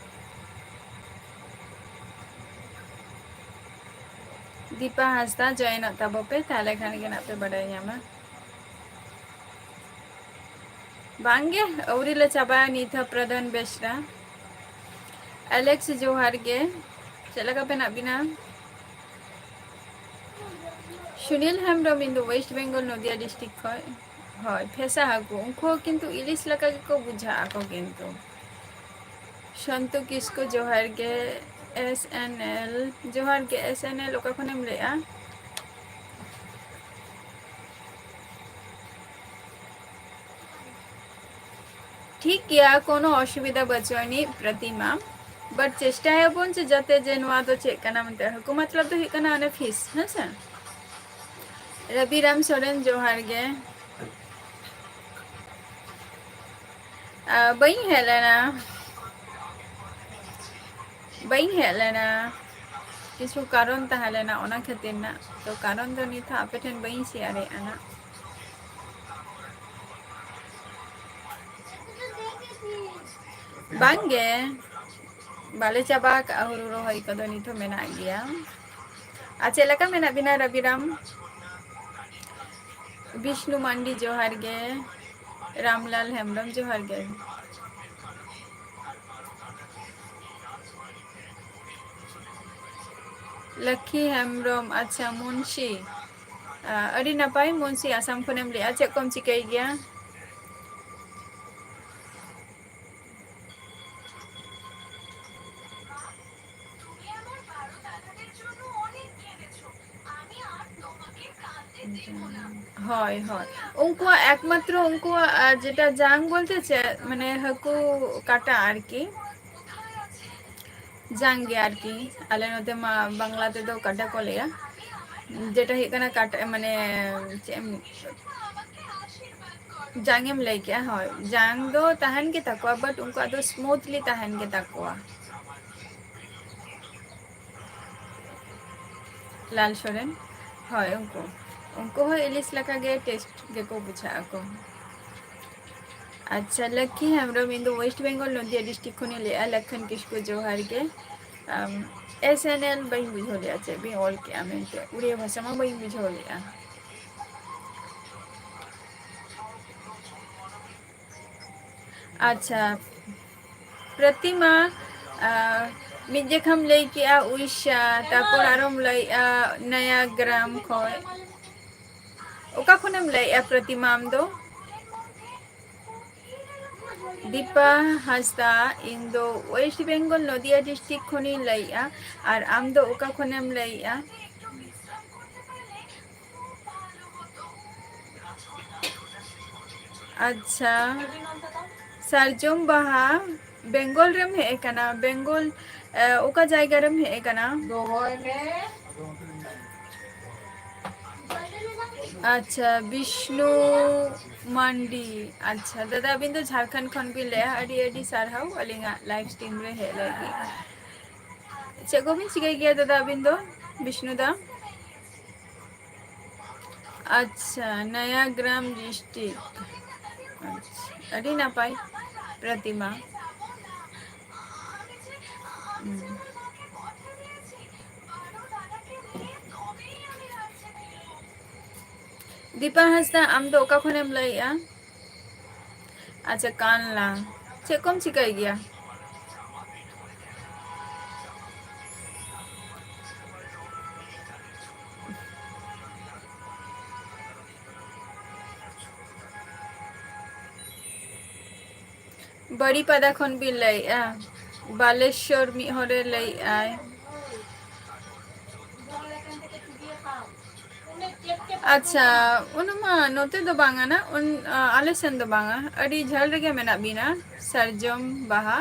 ᱫᱤᱯᱟ ᱦᱟᱸᱥᱫᱟ ᱡᱚᱭᱮᱱᱚᱜ ᱛᱟᱵᱚ ᱯᱮ, ᱛᱟᱦᱞᱮ ᱠᱷᱟᱱ ᱜᱮ ᱱᱟᱜ ᱯᱮ ᱵᱟᱰᱟᱭ ᱧᱟᱢᱟ᱾ ᱵᱟᱝᱜᱮ, ᱟᱹᱣᱨᱤ ᱞᱮ ᱪᱟᱵᱟᱭᱟ ᱱᱤᱛ ᱦᱚᱸ᱾ ᱯᱨᱚᱫᱷᱟᱱ ᱵᱮᱥᱨᱟ, ᱟᱞᱮᱠᱥ ᱡᱚᱦᱟᱨ ᱜᱮ, ᱪᱮᱫ ᱞᱮᱠᱟ ᱯᱮ ᱢᱮᱱᱟᱜ ᱵᱤᱱᱟ? ᱥᱩᱱᱤᱞ ᱦᱮᱢᱵᱨᱚᱢ, ᱤᱧ ᱫᱚ ᱳᱭᱮᱥᱴ ᱵᱮᱝᱜᱚᱞ, ᱱᱚᱫᱤᱭᱟ ᱰᱤᱥᱴᱨᱤᱠᱴ ᱠᱷᱚᱡ᱾ ᱦᱳᱭ, ᱯᱷᱮᱥᱟ ᱦᱟᱹᱠᱩ, ᱩᱱᱠᱩ ᱦᱚᱸ ᱠᱤᱱᱛᱩ ᱤᱞᱤᱥ ᱞᱮᱠᱟ ᱜᱮᱠᱚ ᱵᱩᱡᱷᱟᱹᱜ ᱟᱠᱚ ᱠᱤᱱᱛᱩ᱾ ᱥᱚᱱᱛᱩ ᱠᱤᱥᱠᱩ ᱡᱚᱦᱟᱨ ᱜᱮ, ᱮᱥ ᱮᱱ ᱮᱞ ᱡᱚᱦᱟᱨ ᱜᱮ, ᱮᱥ ᱮᱱ ᱮᱞ ᱚᱠᱟ ᱠᱷᱚᱱᱮᱢ ᱞᱟᱹᱭᱮᱜᱼᱟ? ᱴᱷᱤᱠ ᱜᱮᱭᱟ, ᱠᱳᱱᱳ ᱚᱥᱩᱵᱤᱫᱷᱟ ᱵᱟᱹᱪᱩᱜ ᱟᱹᱱᱤᱡ ᱯᱨᱚᱛᱤᱢᱟ, but ᱪᱮᱥᱴᱟᱭᱟᱵᱚᱱ ᱡᱮ ᱡᱟᱛᱮ ᱡᱮ ᱱᱚᱣᱟ ᱫᱚ ᱪᱮᱫ ᱠᱟᱱᱟ ᱢᱮᱱᱛᱮ, ᱦᱟᱹᱠᱩ ᱢᱚᱛᱞᱚᱵ ᱫᱚ ᱦᱩᱭᱩᱜ ᱠᱟᱱᱟ ᱚᱱᱮ ᱯᱷᱤᱥ, ᱦᱮᱸ ᱥᱮ? ᱨᱚᱵᱤᱨᱟᱢ ᱥᱚᱨᱮᱱ ᱡᱚᱦᱟᱨ ᱜᱮ᱾ ᱟ, ᱵᱟᱹᱧ ᱦᱮᱡ ᱞᱮᱱᱟ, ᱵᱟᱹᱧ ᱦᱮᱡ ᱞᱮᱱᱟ, ᱠᱤᱪᱷᱩ ᱠᱟᱨᱚᱱ ᱛᱟᱦᱮᱸ ᱞᱮᱱᱟ, ᱚᱱᱟ ᱠᱷᱟᱹᱛᱤᱨ ᱱᱟᱜ᱾ ᱛᱚ ᱠᱟᱨᱚᱱ ᱫᱚ ᱱᱤᱛ ᱦᱚᱸ ᱟᱯᱮ ᱴᱷᱮᱱ ᱵᱟᱹᱧ ᱥᱮᱭᱟᱨᱮᱫᱼᱟ ᱱᱟᱜ᱾ ᱵᱟᱝᱜᱮ, ᱵᱟᱞᱮ ᱪᱟᱵᱟ ᱟᱠᱟᱜᱼᱟ, ᱦᱩᱲᱩ ᱨᱚᱦᱚᱭ ᱠᱚᱫᱚ ᱱᱤᱛ ᱦᱚᱸ ᱢᱮᱱᱟᱜ ᱜᱮᱭᱟ᱾ ᱟᱨ ᱪᱮᱫ ᱞᱮᱠᱟ ᱢᱮᱱᱟᱜ ᱵᱤᱱᱟ ᱨᱚᱵᱤᱨᱟᱢ? ᱵᱤᱥᱱᱩ ᱢᱟᱱᱰᱤ ᱡᱚᱦᱟᱨ ᱜᱮ, ᱨᱟᱢᱞᱟᱞ ᱦᱮᱢᱵᱨᱚᱢ ᱡᱚᱦᱟᱨ ᱜᱮ᱾ ᱞᱟᱠᱠᱷᱤ ᱦᱮᱢᱵᱨᱚᱢ, ᱟᱪᱪᱷᱟ, ᱢᱩᱱᱥᱤ᱾ ᱟ, ᱟᱹᱰᱤ ᱱᱟᱯᱟᱭ ᱢᱩᱱᱥᱤ, ᱟᱥᱟᱢ ᱠᱷᱚᱱᱮᱢ ᱞᱟᱹᱭᱮᱜᱼᱟ, ᱪᱮᱫ ᱠᱚᱢ ᱪᱤᱠᱟᱹᱭ ᱜᱮᱭᱟ? ᱦᱳᱭ, ᱦᱳᱭ᱾ ᱩᱱᱠᱩᱣᱟᱜ ᱮᱠᱢᱟᱛᱨᱚ ᱩᱱᱠᱩᱣᱟᱜ, ᱟᱨ ᱡᱮᱴᱟ ᱡᱟᱝ ᱵᱚᱞᱛᱮ ᱪᱮᱫ, ᱢᱟᱱᱮ ᱦᱟᱹᱠᱩ ᱠᱟᱴᱟ ᱟᱨᱠᱤ, ᱡᱟᱝ ᱜᱮ ᱟᱨᱠᱤ᱾ ᱟᱞᱮ ᱱᱚᱛᱮ ᱢᱟ ᱵᱟᱝᱞᱟ ᱛᱮᱫᱚ ᱠᱟᱴᱟ ᱠᱚ ᱞᱟᱹᱭᱟ, ᱡᱮᱴᱟ ᱦᱩᱭᱩᱜ ᱠᱟᱱᱟ ᱠᱟᱴᱟ, ᱢᱟᱱᱮ ᱪᱮᱫ ᱮᱢ, ᱡᱟᱝ ᱮᱢ ᱞᱟᱹᱭ ᱠᱮᱜᱼᱟ, ᱦᱳᱭ, ᱡᱟᱝ ᱫᱚ ᱛᱟᱦᱮᱱ ᱜᱮ ᱛᱟᱠᱚᱣᱟ, but ᱩᱱᱠᱩᱣᱟᱜ ᱫᱚ smoothly ᱛᱟᱦᱮᱱ ᱜᱮ ᱛᱟᱠᱚᱣᱟ᱾ ᱞᱟᱞ ᱥᱚᱨᱮᱱ, ᱦᱳᱭ, ᱩᱱᱠᱩ, ᱩᱱᱠᱩ ᱦᱚᱸ ᱤᱞᱤᱥ ᱞᱮᱠᱟ ᱜᱮ taste ᱜᱮᱠᱚ ᱵᱩᱡᱷᱟᱹᱜ ᱟᱠᱚ᱾ ᱟᱪᱪᱷᱟ, ᱞᱟᱹᱠᱤ ᱦᱮᱢᱵᱨᱚᱢ, ᱤᱧ ᱫᱚ West Bengal ᱱᱚᱫᱤᱭᱟ district ᱠᱷᱚᱱᱤᱧ ᱞᱟᱹᱭᱮᱜᱼᱟ᱾ ᱞᱟᱠᱷᱟᱱ ᱠᱤᱥᱠᱩ, ᱡᱚᱦᱟᱨ ᱜᱮ᱾ ᱟᱢ, S N L ᱵᱟᱹᱧ ᱵᱩᱡᱷᱟᱹᱣ ᱞᱮᱜᱼᱟ ᱪᱮᱫ ᱵᱤᱱ ᱚᱞ ᱠᱮᱜᱼᱟ ᱢᱮᱱᱛᱮ, ᱩᱲᱤᱭᱟ ᱵᱷᱟᱥᱟ ᱢᱟ ᱵᱟᱹᱧ ᱵᱩᱡᱷᱟᱹᱣ ᱞᱮᱜᱼᱟ᱾ ᱟᱪᱪᱷᱟ, ᱯᱨᱚᱛᱤᱢᱟ, ᱟᱨ ᱢᱤᱫ ᱡᱮᱠᱷᱟᱢ ᱞᱟᱹᱭ ᱠᱮᱜᱼᱟ ᱩᱲᱤᱥᱥᱟ, ᱛᱟᱨᱯᱚᱨ ᱟᱨᱚᱢ ᱞᱟᱹᱭᱮᱜᱼᱟ ᱱᱟᱭᱟᱜᱨᱟᱢ ᱠᱷᱚᱡ᱾ ᱚᱠᱟ ᱠᱷᱚᱱᱮᱢ ᱞᱟᱹᱭᱮᱜᱼᱟ ᱯᱨᱚᱛᱤᱢᱟ ᱟᱢ ᱫᱚ? ᱫᱤᱯᱟ ᱦᱟᱸᱥᱫᱟ, ᱤᱧ ᱫᱚ West Bengal ᱱᱚᱫᱤᱭᱟ district ᱠᱷᱚᱱᱤᱧ ᱞᱟᱹᱭᱮᱜᱼᱟ᱾ ᱟᱨ ᱟᱢ ᱫᱚ ᱚᱠᱟ ᱠᱷᱚᱱᱮᱢ ᱞᱟᱹᱭᱮᱜᱼᱟ? ᱟᱪᱪᱷᱟ, ᱥᱟᱨᱡᱚᱢ ᱵᱟᱦᱟ, ᱵᱮᱝᱜᱚᱞ ᱨᱮᱢ ᱦᱮᱡ ᱟᱠᱟᱱᱟ? ᱵᱮᱝᱜᱚᱞ, ᱮ, ᱚᱠᱟ ᱡᱟᱭᱜᱟ ᱨᱮᱢ ᱦᱮᱡ ᱟᱠᱟᱱᱟ? ᱟᱪᱪᱷᱟ, ᱵᱤᱥᱱᱩ ᱢᱟᱱᱰᱤ᱾ ᱟᱪᱪᱷᱟ, ᱫᱟᱫᱟ, ᱟᱹᱵᱤᱱ ᱫᱚ ᱡᱷᱟᱲᱠᱷᱚᱸᱰ ᱠᱷᱚᱱ ᱵᱤᱱ ᱞᱟᱹᱭᱟ᱾ ᱟᱹᱰᱤ ᱟᱹᱰᱤ ᱥᱟᱨᱦᱟᱣ ᱟᱹᱞᱤᱧᱟᱜ live stream ᱨᱮ ᱦᱮᱡ ᱞᱟᱹᱜᱤᱫ᱾ ᱪᱮᱫ ᱠᱚᱵᱤᱱ ᱪᱤᱠᱟᱹᱭ ᱜᱮᱭᱟ ᱫᱟᱫᱟ ᱟᱹᱵᱤᱱ ᱫᱚ, ᱵᱤᱥᱱᱩ ᱫᱟ? ᱟᱪᱪᱷᱟ, ᱱᱟᱭᱟᱜᱨᱟᱢ district᱾ ᱟᱪᱪᱷᱟ, ᱟᱹᱰᱤ ᱱᱟᱯᱟᱭ ᱯᱨᱚᱛᱤᱢᱟ᱾ ᱦᱩᱸ᱾ ᱫᱤᱯᱟ ᱦᱟᱸᱥᱫᱟ, ᱟᱢ ᱫᱚ ᱚᱠᱟ ᱠᱷᱚᱱᱮᱢ ᱞᱟᱹᱭᱮᱜᱼᱟ? ᱟᱪᱪᱷᱟ, ᱠᱟᱱᱞᱟ᱾ ᱪᱮᱫ ᱠᱚᱢ ᱪᱤᱠᱟᱹᱭ ᱜᱮᱭᱟ? ᱵᱟᱲᱤᱯᱟᱫᱟ ᱠᱷᱚᱱ ᱵᱤᱱ ᱞᱟᱹᱭᱮᱜᱼᱟ? ᱵᱟᱞᱮᱥᱚᱨ ᱢᱤᱫ ᱦᱚᱲᱮ ᱞᱟᱹᱭᱮᱜᱼᱟᱭ᱾ ᱟᱪᱪᱷᱟ, ᱚᱱᱟ ᱢᱟ ᱱᱚᱛᱮ ᱫᱚ ᱵᱟᱝᱟ ᱱᱟ, ᱩᱱ, ᱟ, ᱟᱞᱮ ᱥᱮᱱ ᱫᱚ ᱵᱟᱝᱟ᱾ ᱟᱹᱰᱤ ᱡᱷᱟᱹᱞ ᱨᱮᱜᱮ ᱢᱮᱱᱟᱜ ᱵᱤᱱᱟ, ᱥᱟᱨᱡᱚᱢ ᱵᱟᱦᱟ᱾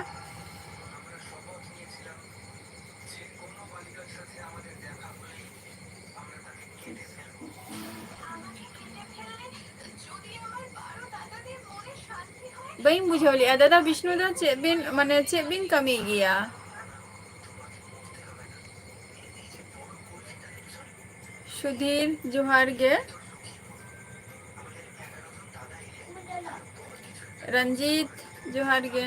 ᱵᱟᱹᱧ ᱵᱩᱡᱷᱟᱹᱣ ᱞᱮᱜᱼᱟ ᱫᱟᱫᱟ ᱵᱤᱥᱱᱩ ᱫᱟ, ᱪᱮᱫ ᱵᱤᱱ, ᱢᱟᱱᱮ, ᱪᱮᱫ ᱵᱤᱱ ᱠᱟᱹᱢᱤᱭ ᱜᱮᱭᱟ? ᱥᱩᱫᱷᱤᱨ, ᱡᱚᱦᱟᱨ ᱜᱮ᱾ ᱨᱚᱧᱡᱤᱛ, ᱡᱚᱦᱟᱨ ᱜᱮ᱾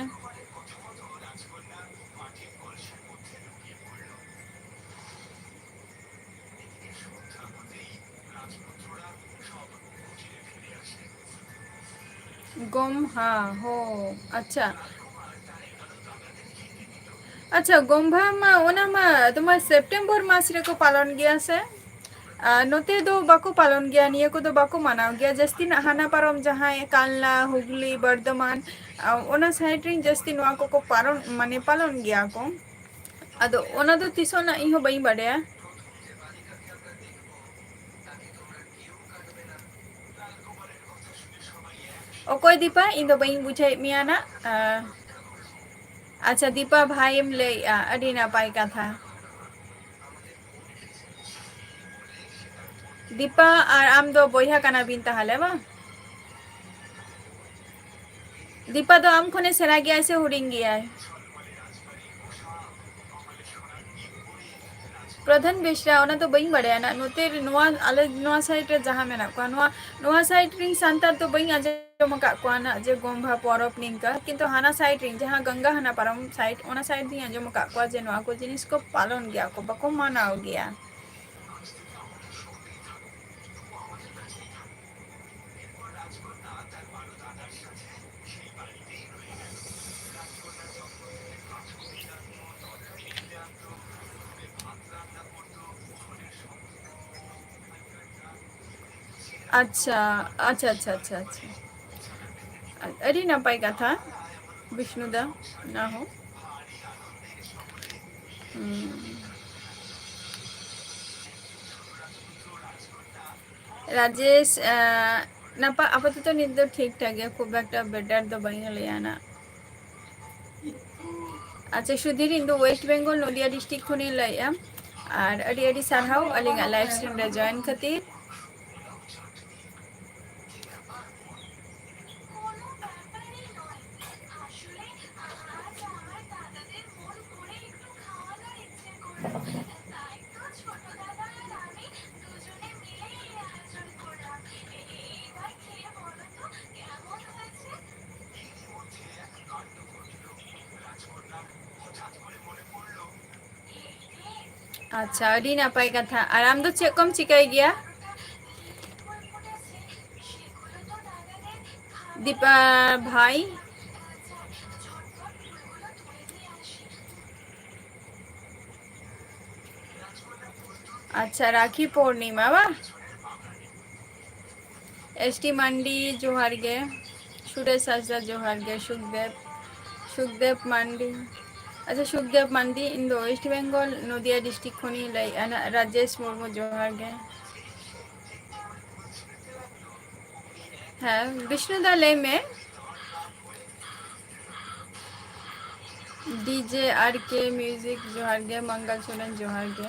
ᱜᱚᱢᱦᱟ, ᱦᱳ, ᱟᱪᱪᱷᱟ᱾ ᱟᱪᱪᱷᱟ, ᱜᱚᱢᱦᱟ ᱢᱟ, ᱚᱱᱟ ᱢᱟ ᱛᱳᱢᱟᱨ ᱥᱮᱯᱴᱮᱢᱵᱚᱨ ᱢᱟᱥ ᱨᱮᱠᱚ ᱯᱟᱞᱚᱱ ᱜᱮᱭᱟ ᱥᱮ? ᱟᱨ ᱱᱚᱛᱮ ᱫᱚ ᱵᱟᱠᱚ ᱯᱟᱞᱚᱱ ᱜᱮᱭᱟ, ᱱᱤᱭᱟᱹ ᱠᱚᱫᱚ ᱵᱟᱠᱚ ᱢᱟᱱᱟᱣ ᱜᱮᱭᱟ᱾ ᱡᱟᱹᱥᱛᱤ ᱱᱟᱜ ᱦᱟᱱᱟ ᱯᱟᱨᱚᱢ ᱡᱟᱦᱟᱸᱭ ᱠᱟᱞᱱᱟ, ᱦᱩᱜᱽᱞᱤ, ᱵᱚᱨᱫᱷᱚᱢᱟᱱ, ᱟᱨ ᱚᱱᱟ side ᱨᱮᱱ ᱡᱟᱹᱥᱛᱤ ᱱᱚᱣᱟ ᱠᱚᱠᱚ ᱯᱟᱨᱚᱱ, ᱢᱟᱱᱮ, ᱯᱟᱞᱚᱱ ᱜᱮᱭᱟ ᱠᱚ᱾ ᱟᱫᱚ ᱚᱱᱟ ᱫᱚ ᱛᱤᱥᱚᱜ ᱱᱟᱜ ᱤᱧ ᱦᱚᱸ ᱵᱟᱹᱧ ᱵᱟᱰᱟᱭᱟ᱾ ᱚᱠᱚᱭ ᱫᱤᱯᱟ? ᱤᱧ ᱫᱚ ᱵᱟᱹᱧ ᱵᱩᱡᱷᱟᱹᱣᱮᱫ ᱢᱮᱭᱟ ᱱᱟᱜ᱾ ᱟᱸ, ᱟᱪᱪᱷᱟ, ᱫᱤᱯᱟ ᱵᱷᱟᱭᱮᱢ ᱞᱟᱹᱭᱮᱜᱼᱟ, ᱟᱹᱰᱤ ᱱᱟᱯᱟᱭ ᱠᱟᱛᱷᱟ᱾ ᱫᱤᱯᱟ ᱟᱨ ᱟᱢ ᱫᱚ ᱵᱚᱭᱦᱟ ᱠᱟᱱᱟ ᱵᱤᱱ ᱛᱟᱦᱚᱞᱮ ᱵᱟᱝ? ᱫᱤᱯᱟ ᱫᱚ ᱟᱢ ᱠᱷᱚᱱᱮ ᱥᱮᱬᱟ ᱜᱮᱭᱟᱭ ᱥᱮ ᱦᱩᱰᱤᱧ ᱜᱮᱭᱟᱭ? ᱯᱨᱚᱫᱷᱟᱱ ᱵᱮᱥᱨᱟ, ᱚᱱᱟ ᱫᱚ ᱵᱟᱹᱧ ᱵᱟᱲᱟᱭᱟ ᱱᱟᱜ᱾ ᱱᱚᱛᱮ ᱨᱮ ᱱᱚᱣᱟ, ᱟᱞᱮ ᱱᱚᱣᱟ side ᱨᱮ ᱡᱟᱦᱟᱸ ᱢᱮᱱᱟᱜ ᱠᱚᱣᱟ, ᱱᱚᱣᱟ, ᱱᱚᱣᱟ side ᱨᱮᱱ ᱥᱟᱱᱛᱟᱲ ᱫᱚ ᱵᱟᱹᱧ ᱟᱸᱡᱚᱢ ᱟᱠᱟᱫ ᱠᱚᱣᱟ ᱱᱟᱜ ᱡᱮ ᱜᱚᱢᱵᱷᱟ ᱯᱚᱨᱚᱵᱽ ᱱᱤᱝᱠᱟ, ᱠᱤᱱᱛᱩ ᱦᱟᱱᱟ side ᱨᱮᱱ ᱡᱟᱦᱟᱸ ᱜᱚᱝᱜᱟ ᱦᱟᱱᱟ ᱯᱟᱨᱚᱢ side, ᱚᱱᱟ side ᱫᱚᱧ ᱟᱸᱡᱚᱢ ᱟᱠᱟᱫ ᱠᱚᱣᱟ ᱡᱮ ᱱᱚᱣᱟ ᱠᱚ ᱡᱤᱱᱤᱥ ᱠᱚ ᱯᱟᱞᱚᱱ ᱜᱮᱭᱟ ᱠᱚ, ᱵᱟᱠᱚ ᱢᱟᱱᱟᱣ ᱜᱮᱭᱟ᱾ ᱟᱪᱪᱷᱟ, ᱟᱪᱪᱷᱟ, ᱟᱪᱪᱷᱟ, ᱟᱪᱪᱷᱟ, ᱟᱪᱪᱷᱟ᱾ ᱟᱹᱰᱤ ᱱᱟᱯᱟᱭ ᱠᱟᱛᱷᱟ, ᱵᱤᱥᱱᱩ ᱫᱟ, ᱚᱱᱟ ᱦᱚᱸ᱾ ᱦᱩᱸ᱾ ᱨᱟᱡᱮᱥ, ᱟᱸ, ᱱᱟᱯᱟᱭ, ᱟᱯᱟᱛᱚᱛᱚ ᱱᱤᱛ ᱫᱚ ᱴᱷᱤᱠ ᱴᱷᱟᱠ ᱜᱮᱭᱟ, ᱠᱷᱩᱵ ᱮᱠᱴᱟ better ᱫᱚ ᱵᱟᱹᱧ ᱞᱟᱹᱭᱟ ᱱᱟᱜ᱾ ᱟᱪᱪᱷᱟ, ᱥᱩᱫᱷᱤᱨ, ᱤᱧ ᱫᱚ West Bengal, ᱱᱚᱫᱤᱭᱟ district ᱠᱷᱚᱱᱤᱧ ᱞᱟᱹᱭᱮᱫᱼᱟ᱾ ᱟᱨ ᱟᱹᱰᱤ ᱟᱹᱰᱤ ᱥᱟᱨᱦᱟᱣ ᱟᱹᱞᱤᱧᱟᱜ live stream ᱨᱮ join ᱠᱷᱟᱹᱛᱤᱨ᱾ ᱟᱪᱪᱷᱟ, ᱟᱹᱰᱤ ᱱᱟᱯᱟᱭ ᱠᱟᱛᱷᱟ᱾ ᱟᱨ ᱟᱢ ᱫᱚ ᱪᱮᱫ ᱠᱚᱢ ᱪᱤᱠᱟᱹᱭ ᱜᱮᱭᱟ? ᱫᱤᱯᱟ ᱵᱷᱟᱭ᱾ ᱟᱪᱪᱷᱟ, ᱨᱟᱠᱷᱤ ᱯᱩᱨᱱᱤᱢᱟ ᱵᱟᱝ? ᱮᱥ ᱴᱤ ᱢᱟᱱᱰᱤ ᱡᱚᱦᱟᱨ ᱜᱮ, ᱥᱩᱨᱮᱥ ᱦᱟᱸᱥᱫᱟ ᱡᱚᱦᱟᱨ ᱜᱮ, ᱥᱩᱠᱫᱮᱵ, ᱥᱩᱠᱫᱮᱵ ᱢᱟᱱᱰᱤ, ᱟᱪᱪᱷᱟ, ᱥᱩᱠᱫᱮᱵ ᱢᱟᱱᱰᱤ, ᱤᱧ ᱫᱚ West Bengal, ᱱᱚᱫᱤᱭᱟ district ᱠᱷᱚᱱᱤᱧ ᱞᱟᱹᱭᱮᱫᱼᱟ ᱱᱟᱜ᱾ ᱨᱟᱡᱮᱥ ᱢᱩᱨᱢᱩ ᱡᱚᱦᱟᱨ ᱜᱮ᱾ ᱦᱮᱸ, ᱵᱤᱥᱱᱩ ᱫᱟ, ᱞᱟᱹᱭ ᱢᱮ᱾ ᱰᱤ ᱡᱮ ᱟᱨ ᱠᱮ Music ᱡᱚᱦᱟᱨ ᱜᱮ, ᱢᱚᱝᱜᱚᱞ ᱥᱚᱨᱮᱱ ᱡᱚᱦᱟᱨ ᱜᱮ᱾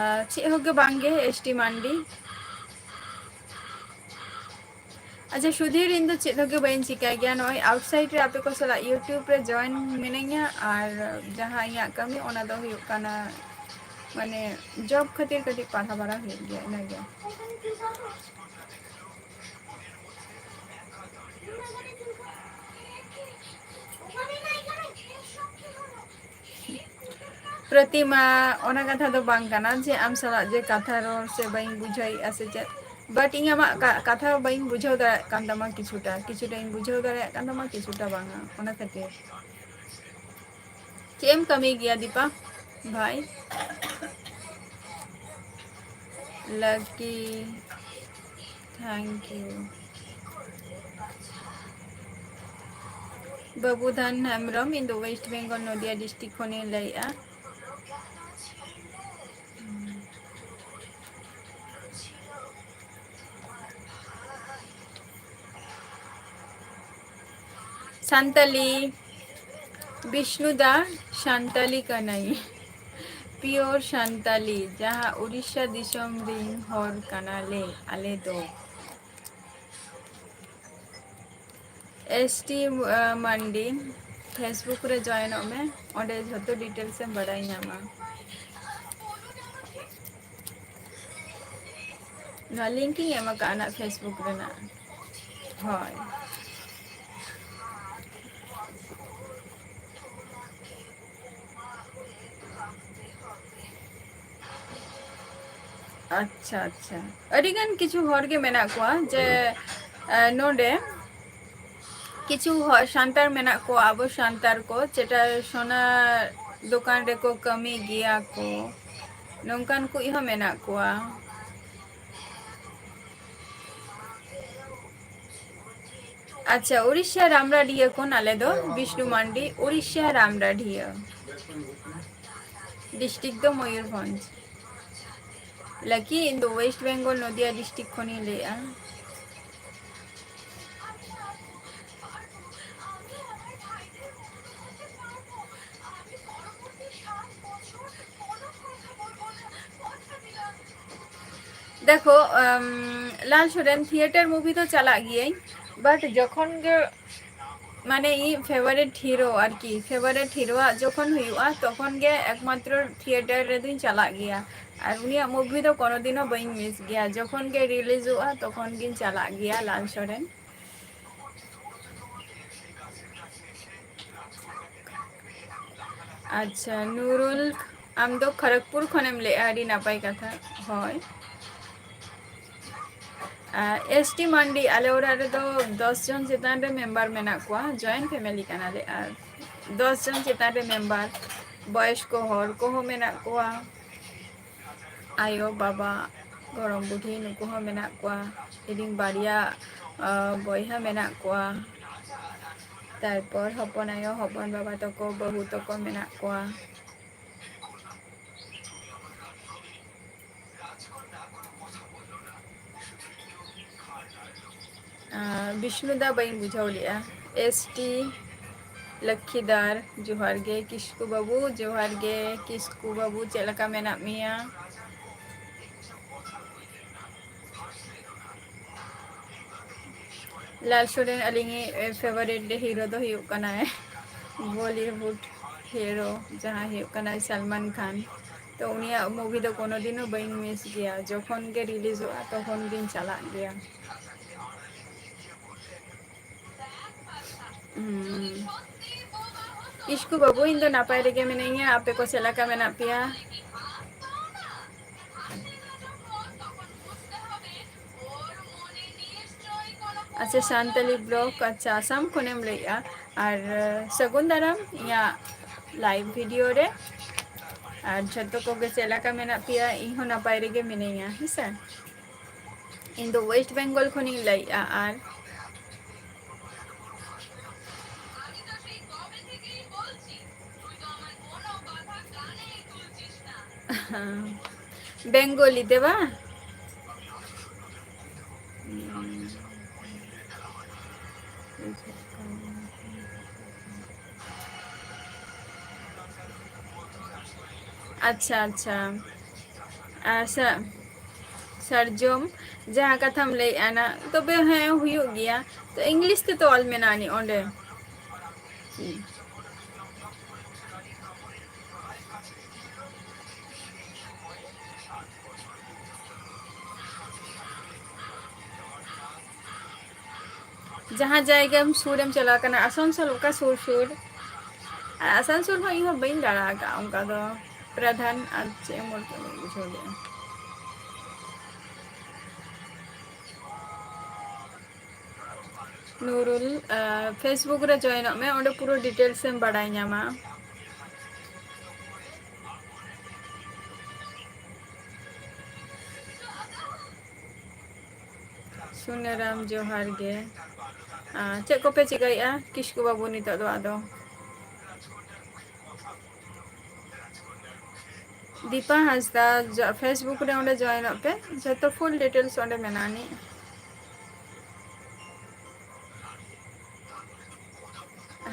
ᱟᱨ ᱪᱮᱫ ᱦᱚᱸ ᱜᱮ ᱵᱟᱝ ᱜᱮ, ᱮᱥ ᱴᱤ ᱢᱟᱱᱰᱤ᱾ ᱟᱪᱪᱷᱟ ᱥᱩᱫᱷᱤᱨ, ᱤᱧ ᱫᱚ ᱪᱮᱫ ᱦᱚᱸ ᱜᱮ ᱵᱟᱹᱧ ᱪᱤᱠᱟᱹᱭ ᱜᱮᱭᱟ, ᱱᱚᱜᱼᱚᱭ outside ᱨᱮ ᱟᱯᱮ ᱠᱚ ᱥᱟᱞᱟᱜ YouTube ᱨᱮ join ᱢᱤᱱᱟᱹᱧᱟ, ᱟᱨ ᱡᱟᱦᱟᱸ ᱤᱧᱟᱹᱜ ᱠᱟᱹᱢᱤ ᱚᱱᱟ ᱫᱚ ᱦᱩᱭᱩᱜ ᱠᱟᱱᱟ, ᱢᱟᱱᱮ, job ᱠᱷᱟᱹᱛᱤᱨ ᱠᱟᱹᱴᱤᱡ ᱯᱟᱲᱦᱟᱣ ᱵᱟᱲᱟ ᱦᱩᱭᱩᱜ ᱜᱮᱭᱟ, ᱤᱱᱟᱹᱜᱮ᱾ ᱯᱨᱚᱛᱤᱢᱟ, ᱚᱱᱟ ᱠᱟᱛᱷᱟ ᱫᱚ ᱵᱟᱝ ᱠᱟᱱᱟ ᱡᱮ ᱟᱢ ᱥᱟᱞᱟᱜ ᱡᱮ ᱠᱟᱛᱷᱟ ᱨᱚᱲ ᱥᱮ ᱵᱟᱹᱧ ᱵᱩᱡᱷᱟᱹᱣᱮᱫᱼᱟ ᱥᱮ ᱪᱮᱫ, but ᱤᱧ ᱟᱢᱟᱜ ᱠᱟ-, ᱠᱟᱛᱷᱟ ᱵᱟᱹᱧ ᱵᱩᱡᱷᱟᱹᱣ ᱫᱟᱲᱮᱭᱟᱜ ᱠᱟᱱ ᱛᱟᱢᱟ ᱠᱤᱪᱷᱩᱴᱟ, ᱠᱤᱪᱷᱩᱴᱟᱧ ᱵᱩᱡᱷᱟᱹᱣ ᱫᱟᱲᱮᱭᱟᱜ ᱠᱟᱱ ᱛᱟᱢᱟ, ᱠᱤᱪᱷᱩᱴᱟ ᱵᱟᱝᱟ, ᱚᱱᱟ ᱠᱷᱟᱹᱛᱤᱨ᱾ ᱪᱮᱫ ᱮᱢ ᱠᱟᱹᱢᱤ ᱜᱮᱭᱟ ᱫᱤᱯᱟ ᱵᱷᱟᱭ? ᱞᱟᱹᱠᱤ, thank you᱾ ᱵᱟᱹᱵᱩᱫᱷᱟᱱ ᱦᱮᱢᱵᱨᱚᱢ, ᱤᱧ ᱫᱚ West Bengal, ᱱᱚᱫᱤᱭᱟ district ᱠᱷᱚᱱᱤᱧ ᱞᱟᱹᱭᱮᱫᱼᱟ᱾ ᱥᱟᱱᱛᱟᱞᱤ, ᱵᱤᱥᱱᱩ ᱫᱟ, ᱥᱟᱱᱛᱟᱞᱤ ᱠᱟᱱᱟᱭ, pure ᱥᱟᱱᱛᱟᱞᱤ, ᱡᱟᱦᱟᱸ ᱩᱲᱤᱥᱥᱟ ᱫᱤᱥᱚᱢ ᱨᱤᱱ ᱦᱚᱲ ᱠᱟᱱᱟᱞᱮ ᱟᱞᱮ ᱫᱚ᱾ ᱮᱥ ᱴᱤ ᱢᱟᱱᱰᱤ, Facebook ᱨᱮ join ᱚᱜ ᱢᱮ, ᱚᱸᱰᱮ ᱡᱷᱚᱛᱚ details ᱮᱢ ᱵᱟᱲᱟᱭ ᱧᱟᱢᱟ᱾ ᱱᱚᱣᱟ link ᱤᱧ ᱮᱢ ᱟᱠᱟᱫᱼᱟ ᱱᱟᱜ Facebook ᱨᱮᱱᱟᱜ᱾ ᱦᱳᱭ᱾ ᱟᱪᱪᱷᱟ, ᱟᱪᱪᱷᱟ᱾ ᱟᱹᱰᱤ ᱜᱟᱱ ᱠᱤᱪᱷᱩ ᱦᱚᱲ ᱜᱮ ᱢᱮᱱᱟᱜ ᱠᱚᱣᱟ ᱡᱮ, ᱮ, ᱱᱚᱰᱮ ᱠᱤᱪᱷᱩ ᱦᱚᱲ ᱥᱟᱱᱛᱟᱲ ᱢᱮᱱᱟᱜ ᱠᱚᱣᱟ, ᱟᱵᱚ ᱥᱟᱱᱛᱟᱲ ᱠᱚ, ᱡᱮᱴᱟ ᱥᱚᱱᱟ ᱫᱚᱠᱟᱱ ᱨᱮᱠᱚ ᱠᱟᱹᱢᱤ ᱜᱮᱭᱟ ᱠᱚ, ᱱᱚᱝᱠᱟᱱ ᱠᱚ ᱦᱚᱸ ᱢᱮᱱᱟᱜ ᱠᱚᱣᱟ᱾ ᱟᱪᱪᱷᱟ, ᱩᱲᱤᱥᱥᱟ ᱨᱟᱢᱨᱟᱰᱤᱭᱟᱹ ᱠᱷᱚᱱ ᱟᱞᱮ ᱫᱚ, ᱵᱤᱥᱱᱩ ᱢᱟᱱᱰᱤ, ᱩᱲᱤᱥᱥᱟ ᱨᱟᱢᱨᱟᱰᱤᱭᱟᱹ᱾ District ᱫᱚ ᱢᱚᱭᱩᱨᱵᱷᱚᱸᱡᱽ᱾ ᱞᱟᱹᱠᱤ, ᱤᱧ ᱫᱚ West Bengal ᱱᱚᱫᱤᱭᱟ district ᱠᱷᱚᱱᱤᱧ ᱞᱟᱹᱭᱮᱫᱼᱟ᱾ ᱫᱮᱠᱷᱚ, ᱟᱢ, ᱞᱟᱞ ᱥᱚᱨᱮᱱ theatre movie ᱫᱚ ᱪᱟᱞᱟᱜ ᱜᱤᱭᱟᱹᱧ, but ᱡᱚᱠᱷᱚᱱ ᱜᱮ, ᱢᱟᱱᱮ, ᱤᱧ favourite hero ᱟᱨᱠᱤ, favourite hero ᱟᱜ ᱡᱚᱠᱷᱚᱱ ᱦᱩᱭᱩᱜᱼᱟ, ᱛᱚᱠᱷᱚᱱ ᱜᱮ ᱮᱠᱢᱟᱛᱨᱚ theatre ᱨᱮᱫᱚᱧ ᱪᱟᱞᱟᱜ ᱜᱮᱭᱟ᱾ ᱟᱨ ᱩᱱᱤᱭᱟᱜ movie ᱫᱚ ᱠᱳᱱᱳ ᱫᱤᱱ ᱦᱚᱸ ᱵᱟᱹᱧ miss ᱜᱮᱭᱟ, ᱡᱚᱠᱷᱚᱱ ᱜᱮ releaseᱚᱜᱼᱟ, ᱛᱚᱠᱷᱚᱱ ᱜᱤᱧ ᱪᱟᱞᱟᱜ ᱜᱮᱭᱟ, ᱞᱟᱞ ᱥᱚᱨᱮᱱ᱾ ᱟᱪᱪᱷᱟ, ᱱᱩᱨᱩᱞ, ᱟᱢ ᱫᱚ ᱠᱷᱚᱲᱚᱜᱽᱯᱩᱨ ᱠᱷᱚᱱᱮᱢ ᱞᱟᱹᱭᱮᱜᱼᱟ, ᱟᱹᱰᱤ ᱱᱟᱯᱟᱭ ᱠᱟᱛᱷᱟ᱾ ᱦᱳᱭ᱾ ᱟᱨ ᱮᱥ ᱴᱤ ᱢᱟᱱᱰᱤ, ᱟᱞᱮ ᱚᱲᱟᱜ ᱨᱮᱫᱚ ᱫᱚᱥ ᱡᱚᱱ ᱪᱮᱛᱟᱱ ᱨᱮ member ᱢᱮᱱᱟᱜ ᱠᱚᱣᱟ, joint family ᱠᱟᱱᱟᱞᱮ᱾ ᱟᱨ ᱫᱚᱥ ᱡᱚᱱ ᱪᱮᱛᱟᱱ ᱨᱮ member, ᱵᱚᱭᱚᱥᱠᱚ ᱦᱚᱲ ᱠᱚᱦᱚᱸ ᱢᱮᱱᱟᱜ ᱠᱚᱣᱟ, ᱟᱭᱳ, ᱵᱟᱵᱟ, ᱜᱚᱲᱚᱢ ᱵᱩᱰᱷᱤ, ᱱᱩᱠᱩ ᱦᱚᱸ ᱢᱮᱱᱟᱜ ᱠᱚᱣᱟ᱾ ᱤᱧ ᱵᱟᱨᱭᱟ, ᱟ, ᱵᱚᱭᱦᱟ ᱢᱮᱱᱟᱜ ᱠᱚᱣᱟ᱾ ᱛᱟᱨᱯᱚᱨ ᱦᱚᱯᱚᱱ ᱟᱭᱳ, ᱦᱚᱯᱚᱱ ᱵᱟᱵᱟ ᱛᱟᱠᱚ, ᱵᱟᱹᱦᱩ ᱛᱟᱠᱚ ᱢᱮᱱᱟᱜ ᱠᱚᱣᱟ᱾ ᱟᱨ ᱵᱤᱥᱱᱩ ᱫᱟ ᱵᱟᱹᱧ ᱵᱩᱡᱷᱟᱹᱣ ᱞᱮᱜᱼᱟ᱾ ᱮᱥ ᱴᱤ ᱞᱚᱠᱠᱷᱤᱫᱟᱨ, ᱡᱚᱦᱟᱨ ᱜᱮ᱾ ᱠᱤᱥᱠᱩ ᱵᱟᱹᱵᱩ, ᱡᱚᱦᱟᱨ ᱜᱮ᱾ ᱠᱤᱥᱠᱩ ᱵᱟᱹᱵᱩ, ᱪᱮᱫ ᱞᱮᱠᱟ ᱢᱮᱱᱟᱜ ᱢᱮᱭᱟ? ᱞᱟᱞ ᱥᱚᱨᱮᱱ, ᱟᱹᱞᱤᱧᱤᱡ favourite hero ᱫᱚ ᱦᱩᱭᱩᱜ ᱠᱟᱱᱟᱭ Bollywood hero, ᱡᱟᱦᱟᱸᱭ ᱦᱩᱭᱩᱜ ᱠᱟᱱᱟᱭ ᱥᱟᱞᱢᱟᱱ ᱠᱷᱟᱱ᱾ ᱛᱚ ᱩᱱᱤᱭᱟᱜ movie ᱫᱚ ᱠᱳᱱᱳ ᱫᱤᱱ ᱦᱚᱸ ᱵᱟᱹᱧ miss ᱜᱮᱭᱟ, ᱡᱚᱠᱷᱚᱱ ᱜᱮ releaseᱚᱜᱼᱟ ᱛᱚᱠᱷᱚᱱ ᱜᱤᱧ ᱪᱟᱞᱟᱜ ᱜᱮᱭᱟ᱾ ᱦᱩᱸ᱾ ᱤᱥᱠᱩ ᱵᱟᱹᱵᱩ, ᱤᱧ ᱫᱚ ᱱᱟᱯᱟᱭ ᱨᱮᱜᱮ ᱢᱤᱱᱟᱹᱧᱟ, ᱟᱯᱮ ᱠᱚ ᱪᱮᱫ ᱞᱮᱠᱟ ᱢᱮᱱᱟᱜ ᱯᱮᱭᱟ? ᱟᱪᱪᱷᱟ, ᱥᱟᱱᱛᱟᱞᱤ vlog, ᱟᱪᱪᱷᱟ, ᱟᱥᱟᱢ ᱠᱷᱚᱱᱮᱢ ᱞᱟᱹᱭᱮᱜᱼᱟ᱾ ᱟᱨ, ᱥᱟᱹᱜᱩᱱ ᱫᱟᱨᱟᱢ ᱤᱧᱟᱹᱜ live video ᱨᱮ᱾ ᱟᱨ ᱡᱷᱚᱛᱚ ᱠᱚᱜᱮ ᱪᱮᱫ ᱞᱮᱠᱟ ᱢᱮᱱᱟᱜ ᱯᱮᱭᱟ? ᱤᱧ ᱦᱚᱸ ᱱᱟᱯᱟᱭ ᱨᱮᱜᱮ ᱢᱤᱱᱟᱹᱧᱟ, ᱦᱮᱸ ᱥᱮ? ᱤᱧ ᱫᱚ West Bengal ᱠᱷᱚᱱᱤᱧ ᱞᱟᱹᱭᱮᱜᱼᱟ᱾ ᱟᱨ ᱵᱮᱝᱜᱚᱞᱤ ᱛᱮ ᱵᱟᱝ? ᱟᱪᱪᱷᱟ, ᱟᱪᱪᱷᱟ᱾ ᱟᱨ ᱥᱟ-, ᱥᱟᱨᱡᱚᱢ, ᱡᱟᱦᱟᱸ ᱠᱟᱛᱷᱟᱢ ᱞᱟᱹᱭᱮᱫᱼᱟ ᱱᱟ, ᱛᱚᱵᱮ ᱦᱮᱸ, ᱦᱩᱭᱩᱜ ᱜᱮᱭᱟ᱾ ᱛᱚ, English ᱛᱮ ᱛᱚ ᱚᱞ ᱢᱮᱱᱟᱜᱼᱟ ᱟᱹᱱᱤᱡ ᱚᱸᱰᱮ᱾ ᱡᱟᱦᱟᱸ ᱡᱟᱭᱜᱟᱢ ᱥᱩᱨᱮᱢ ᱪᱟᱞᱟᱣ ᱠᱟᱱᱟ, ᱟᱥᱟᱱᱥᱳᱞ ᱚᱠᱟ ᱥᱩᱨ ᱥᱩᱨ? ᱟᱨ ᱟᱥᱟᱱᱥᱳᱞ ᱦᱚᱸ ᱤᱧ ᱦᱚᱸ ᱵᱟᱹᱧ ᱫᱟᱬᱟ ᱟᱠᱟᱫᱼᱟ ᱚᱱᱠᱟ ᱫᱚ᱾ ᱯᱨᱟᱫᱷᱟᱱ ᱟᱨ ᱪᱮᱫ ᱮᱢ ᱚᱞ ᱠᱮᱫ, ᱵᱟᱹᱧ ᱵᱩᱡᱷᱟᱹᱣ ᱞᱮᱫᱼᱟ᱾ ᱱᱩᱨᱩᱞ, ᱟᱸ, Facebook ᱨᱮ joinᱚᱜ ᱢᱮ, ᱚᱸᱰᱮ ᱯᱩᱨᱟᱹ details ᱮᱢ ᱵᱟᱰᱟᱭ ᱧᱟᱢᱟ᱾ ᱥᱩᱱᱟᱹᱨᱟᱢ, ᱡᱚᱦᱟᱨ ᱜᱮ᱾ ᱟᱸ, ᱪᱮᱫ ᱠᱚᱯᱮ ᱪᱤᱠᱟᱹᱭᱮᱫᱼᱟ ᱠᱤᱥᱠᱩ ᱵᱟᱹᱵᱩ ᱱᱤᱛᱚᱜ ᱫᱚ ᱟᱫᱚ? ᱫᱤᱯᱟ ᱦᱟᱸᱥᱫᱟ, ᱡᱚ-, Facebook ᱨᱮ ᱚᱸᱰᱮ joinᱚᱜ ᱯᱮ, ᱡᱷᱚᱛᱚ full details ᱚᱸᱰᱮ ᱢᱮᱱᱟᱜᱼᱟ ᱟᱹᱱᱤᱡ᱾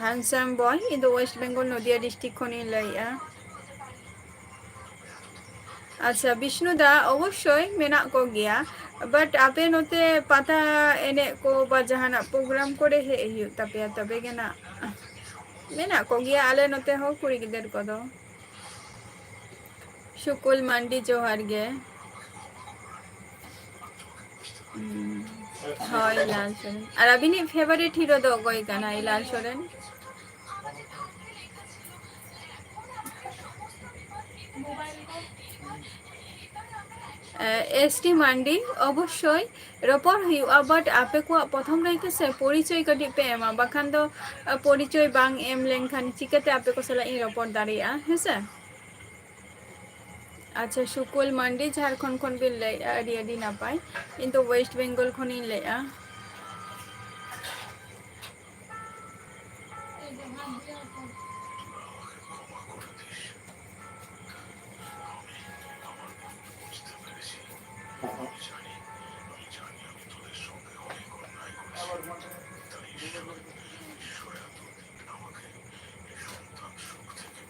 Handsome boy, ᱤᱧ ᱫᱚ West Bengal, ᱱᱚᱫᱤᱭᱟ district ᱠᱷᱚᱱᱤᱧ ᱞᱟᱹᱭᱮᱜᱼᱟ᱾ ᱟᱪᱪᱷᱟ, ᱵᱤᱥᱱᱩ ᱫᱟ, ᱚᱵᱚᱥᱥᱳᱭ ᱢᱮᱱᱟᱜ ᱠᱚᱜᱮᱭᱟ, but ᱟᱯᱮ ᱱᱚᱛᱮ ᱯᱟᱛᱟ ᱮᱱᱮᱡ ᱠᱚ ᱵᱟ ᱡᱟᱦᱟᱱᱟᱜ program ᱠᱚᱨᱮ ᱦᱮᱡ ᱦᱩᱭᱩᱜ ᱛᱟᱯᱮᱭᱟ, ᱛᱚᱵᱮ ᱜᱮ ᱱᱟᱜ᱾ ᱢᱮᱱᱟᱜ ᱠᱚᱜᱮᱭᱟ ᱟᱞᱮ ᱱᱚᱛᱮ ᱦᱚᱸ ᱠᱩᱲᱤ ᱜᱤᱫᱟᱹᱨ ᱠᱚᱫᱚ᱾ ᱥᱩᱠᱩᱞ ᱢᱟᱱᱰᱤ, ᱡᱚᱦᱟᱨ ᱜᱮ᱾ ᱦᱩᱸ᱾ ᱦᱳᱭ, ᱞᱟᱞ ᱥᱚᱨᱮᱱ᱾ ᱟᱨ ᱟᱹᱵᱤᱱᱤᱡ favourite hero ᱫᱚ ᱚᱠᱚᱭ ᱠᱟᱱᱟᱭ, ᱞᱟᱞ ᱥᱚᱨᱮᱱ? ᱮ, ᱮᱥ ᱴᱤ ᱢᱟᱱᱰᱤ, ᱚᱵᱚᱥᱥᱳᱭ ᱨᱚᱯᱚᱲ ᱦᱩᱭᱩᱜᱼᱟ, but ᱟᱯᱮ ᱠᱚᱣᱟᱜ ᱯᱨᱚᱛᱷᱚᱢ ᱨᱮᱜᱮ ᱥᱮ ᱯᱚᱨᱤᱪᱚᱭ ᱠᱟᱹᱴᱤᱡ ᱯᱮ ᱮᱢᱟ, ᱵᱟᱠᱷᱟᱱ ᱫᱚ, ᱮ, ᱯᱚᱨᱤᱪᱚᱭ ᱵᱟᱝ ᱮᱢ ᱞᱮᱱᱠᱷᱟᱱ ᱪᱤᱠᱟᱹᱛᱮ ᱟᱯᱮ ᱠᱚ ᱥᱟᱞᱟᱜ ᱤᱧ ᱨᱚᱯᱚᱲ ᱫᱟᱲᱮᱭᱟᱜᱼᱟ, ᱦᱮᱸ ᱥᱮ? ᱟᱪᱪᱷᱟ, ᱥᱩᱠᱩᱞ ᱢᱟᱱᱰᱤ, ᱡᱷᱟᱲᱠᱷᱚᱸᱰ ᱠᱷᱚᱱ ᱵᱤᱱ ᱞᱟᱹᱭᱮᱫᱼᱟ, ᱟᱹᱰᱤ ᱟᱹᱰᱤ ᱱᱟᱯᱟᱭ᱾ ᱤᱧ ᱫᱚ West Bengal ᱠᱷᱚᱱᱤᱧ ᱞᱟᱹᱭᱮᱫᱼᱟ᱾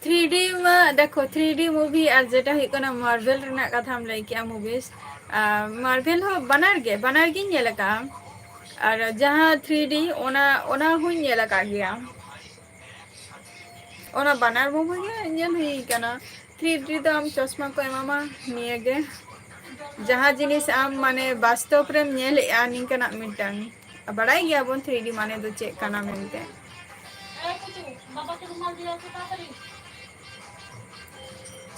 Three D ᱢᱟ ᱫᱮᱠᱷᱚ, three D movie ᱟᱨ ᱡᱮᱴᱟ ᱦᱩᱭᱩᱜ ᱠᱟᱱᱟ Marvel ᱨᱮᱱᱟᱜ ᱠᱟᱛᱷᱟᱢ ᱞᱟᱹᱭ ᱠᱮᱜᱼᱟ, movies, ᱟᱨ Marvel ᱦᱚᱸ ᱵᱟᱱᱟᱨ ᱜᱮ, ᱵᱟᱱᱟᱨ ᱜᱤᱧ ᱧᱮᱞ ᱟᱠᱟᱫᱼᱟ᱾ ᱟᱨ ᱡᱟᱦᱟᱸ three D, ᱚᱱᱟ, ᱚᱱᱟ ᱦᱚᱸᱧ ᱧᱮᱞ ᱟᱠᱟᱫ ᱜᱮᱭᱟ᱾ ᱚᱱᱟ ᱵᱟᱱᱟᱨ movie ᱜᱮ ᱧᱮᱞ ᱦᱩᱭ ᱠᱟᱱᱟ᱾ three D ᱫᱚ ᱟᱢ ᱪᱚᱥᱢᱟ ᱠᱚ ᱮᱢᱟᱢᱟ, ᱱᱤᱭᱟᱹ ᱜᱮ᱾ ᱡᱟᱦᱟᱸ ᱡᱤᱱᱤᱥ ᱟᱢ ᱢᱟᱱᱮ ᱵᱟᱥᱛᱚᱵ ᱨᱮᱢ ᱧᱮᱞᱮᱜᱼᱟ, ᱱᱤᱝᱠᱟᱱᱟᱜ ᱢᱤᱫᱴᱟᱝ᱾ ᱵᱟᱲᱟᱭ ᱜᱮᱭᱟᱵᱚᱱ three D ᱢᱟᱱᱮ ᱫᱚ ᱪᱮᱫ ᱠᱟᱱᱟ ᱢᱮᱱᱛᱮ᱾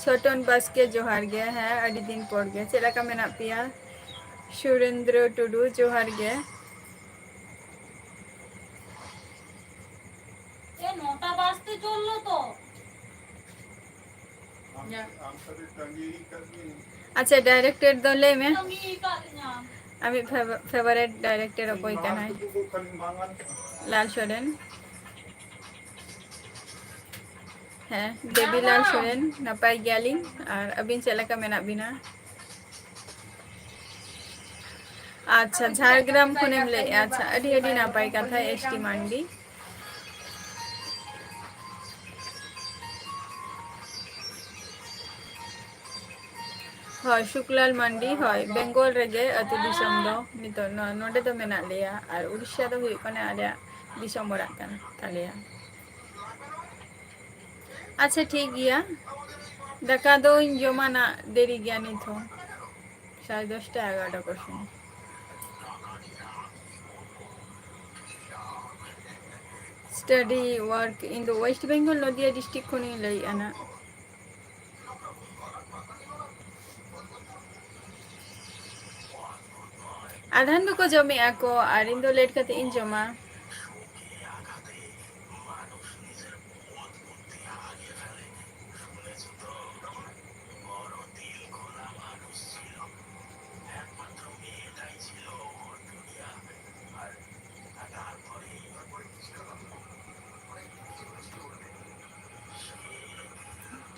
ᱥᱚᱴᱚᱱ ᱵᱟᱥᱠᱮ, ᱡᱚᱦᱟᱨ ᱜᱮ᱾ ᱦᱮᱸ, ᱟᱹᱰᱤ ᱫᱤᱱ ᱯᱚᱨ ᱜᱮ᱾ ᱪᱮᱫ ᱞᱮᱠᱟ ᱢᱮᱱᱟᱜ ᱯᱮᱭᱟ? ᱥᱩᱨᱮᱱᱫᱨᱚ ᱴᱩᱰᱩ, ᱡᱚᱦᱟᱨ ᱜᱮ᱾ ᱮ, ᱱᱚᱴᱟ ᱵᱟᱡᱛᱮ ᱪᱚᱞᱞᱚ ᱛᱚ᱾ ᱟᱪᱪᱷᱟ, director ᱫᱚ ᱞᱟᱹᱭ ᱢᱮ᱾ ᱛᱟᱺᱜᱤ ᱠᱟᱜ ᱞᱤᱧᱟᱢ᱾ ᱟᱢᱤᱡ ᱯᱷᱮᱵ-, favourite director ᱚᱠᱚᱭ ᱠᱟᱱᱟᱭ? ᱞᱟᱞ ᱥᱚᱨᱮᱱ᱾ ᱦᱮᱸ, ᱫᱮᱵᱤᱞᱟᱞ ᱥᱚᱨᱮᱱ, ᱱᱟᱯᱟᱭ ᱜᱮᱭᱟᱞᱤᱧ᱾ ᱟᱨ ᱟᱹᱵᱤᱱ ᱪᱮᱫ ᱞᱮᱠᱟ ᱢᱮᱱᱟᱜ ᱵᱤᱱᱟ? ᱟᱪᱪᱷᱟ, ᱡᱷᱟᱲᱜᱨᱟᱢ ᱠᱷᱚᱱᱮᱢ ᱞᱟᱹᱭᱮᱜᱼᱟ᱾ ᱟᱪᱪᱷᱟ, ᱟᱹᱰᱤ, ᱟᱹᱰᱤ ᱱᱟᱯᱟᱭ ᱠᱟᱛᱷᱟ, ᱮᱥ ᱴᱤ ᱢᱟᱱᱰᱤ᱾ ᱦᱳᱭ, ᱥᱩᱠᱞᱟᱞ ᱢᱟᱱᱰᱤ, ᱦᱳᱭ, ᱵᱮᱝᱜᱚᱞ ᱨᱮᱜᱮ ᱟᱹᱛᱩ ᱫᱤᱥᱚᱢ ᱫᱚ᱾ ᱱᱤᱛᱚᱜ ᱱᱚ-, ᱱᱚᱰᱮ ᱫᱚ ᱢᱮᱱᱟᱜ ᱞᱮᱭᱟ, ᱟᱨ ᱩᱲᱤᱥᱥᱟ ᱫᱚ ᱦᱩᱭᱩᱜ ᱠᱟᱱᱟ ᱟᱞᱮᱭᱟᱜ ᱫᱤᱥᱚᱢ ᱚᱲᱟᱜ ᱠᱟᱱ ᱛᱟᱞᱮᱭᱟ᱾ ᱟᱪᱪᱷᱟ, ᱴᱷᱤᱠ ᱜᱮᱭᱟ, ᱫᱟᱠᱟ ᱫᱚᱧ ᱡᱚᱢᱟ ᱱᱟᱜ ᱫᱮᱨᱤ ᱜᱮᱭᱟ ᱱᱤᱛ ᱦᱚᱸ, ᱥᱟᱲᱮ ᱫᱚᱥᱴᱟ ᱮᱜᱟᱨᱚᱴᱟ ᱠᱚ ᱥᱚᱢᱚᱭ᱾ Study work, ᱤᱧ ᱫᱚ West Bengal, ᱱᱚᱫᱤᱭᱟ district ᱠᱷᱚᱱᱤᱧ ᱞᱟᱹᱭᱮᱫᱼᱟ ᱱᱟᱜ᱾ ᱟᱫᱷᱟᱱ ᱫᱚᱠᱚ ᱡᱚᱢᱮᱜᱼᱟ ᱠᱚ, ᱟᱨ ᱤᱧ ᱫᱚ late ᱠᱟᱛᱮ ᱤᱧ ᱡᱚᱢᱟ᱾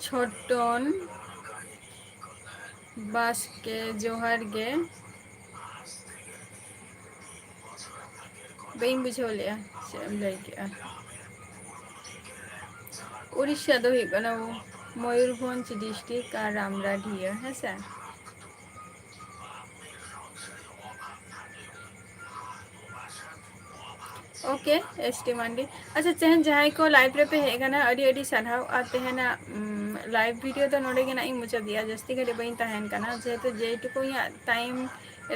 ᱪᱷᱚᱴᱚᱱ ᱵᱟᱥᱠᱮ, ᱡᱚᱦᱟᱨ ᱜᱮ᱾ ᱵᱟᱹᱧ ᱵᱩᱡᱷᱟᱹᱣ ᱞᱮᱜᱼᱟ ᱪᱮᱫ ᱮᱢ ᱞᱟᱹᱭ ᱠᱮᱜᱼᱟ᱾ ᱩᱲᱤᱥᱥᱟ ᱫᱚ ᱦᱩᱭᱩᱜ ᱠᱟᱱᱟ ᱢᱚᱭᱩᱨᱵᱷᱚᱸᱡᱽ district ᱟᱨ ᱨᱟᱢᱨᱟᱰᱤᱭᱟᱹ, ᱦᱮᱸ ᱥᱮ? OK, ᱮᱥ ᱴᱤ ᱢᱟᱱᱰᱤ᱾ ᱟᱪᱪᱷᱟ, ᱛᱮᱦᱮᱧ ᱡᱟᱦᱟᱸᱭ ᱠᱚ live ᱨᱮᱯᱮ ᱦᱮᱡ ᱟᱠᱟᱱᱟ, ᱟᱹᱰᱤ ᱟᱹᱰᱤ ᱥᱟᱨᱦᱟᱣ᱾ ᱟᱨ ᱛᱮᱦᱮᱧᱟᱜ, ᱩᱢ, live video ᱫᱚ ᱱᱚᱰᱮ ᱜᱮ ᱱᱟᱜ ᱤᱧ ᱢᱩᱪᱟᱹᱫᱮᱜᱼᱟ᱾ ᱡᱟᱹᱥᱛᱤ ᱜᱷᱟᱹᱲᱤᱡ ᱵᱟᱹᱧ ᱛᱟᱦᱮᱱ ᱠᱟᱱᱟ, ᱡᱮᱦᱮᱛᱩ ᱡᱮᱴᱩᱠᱩ ᱤᱧᱟᱹᱜ time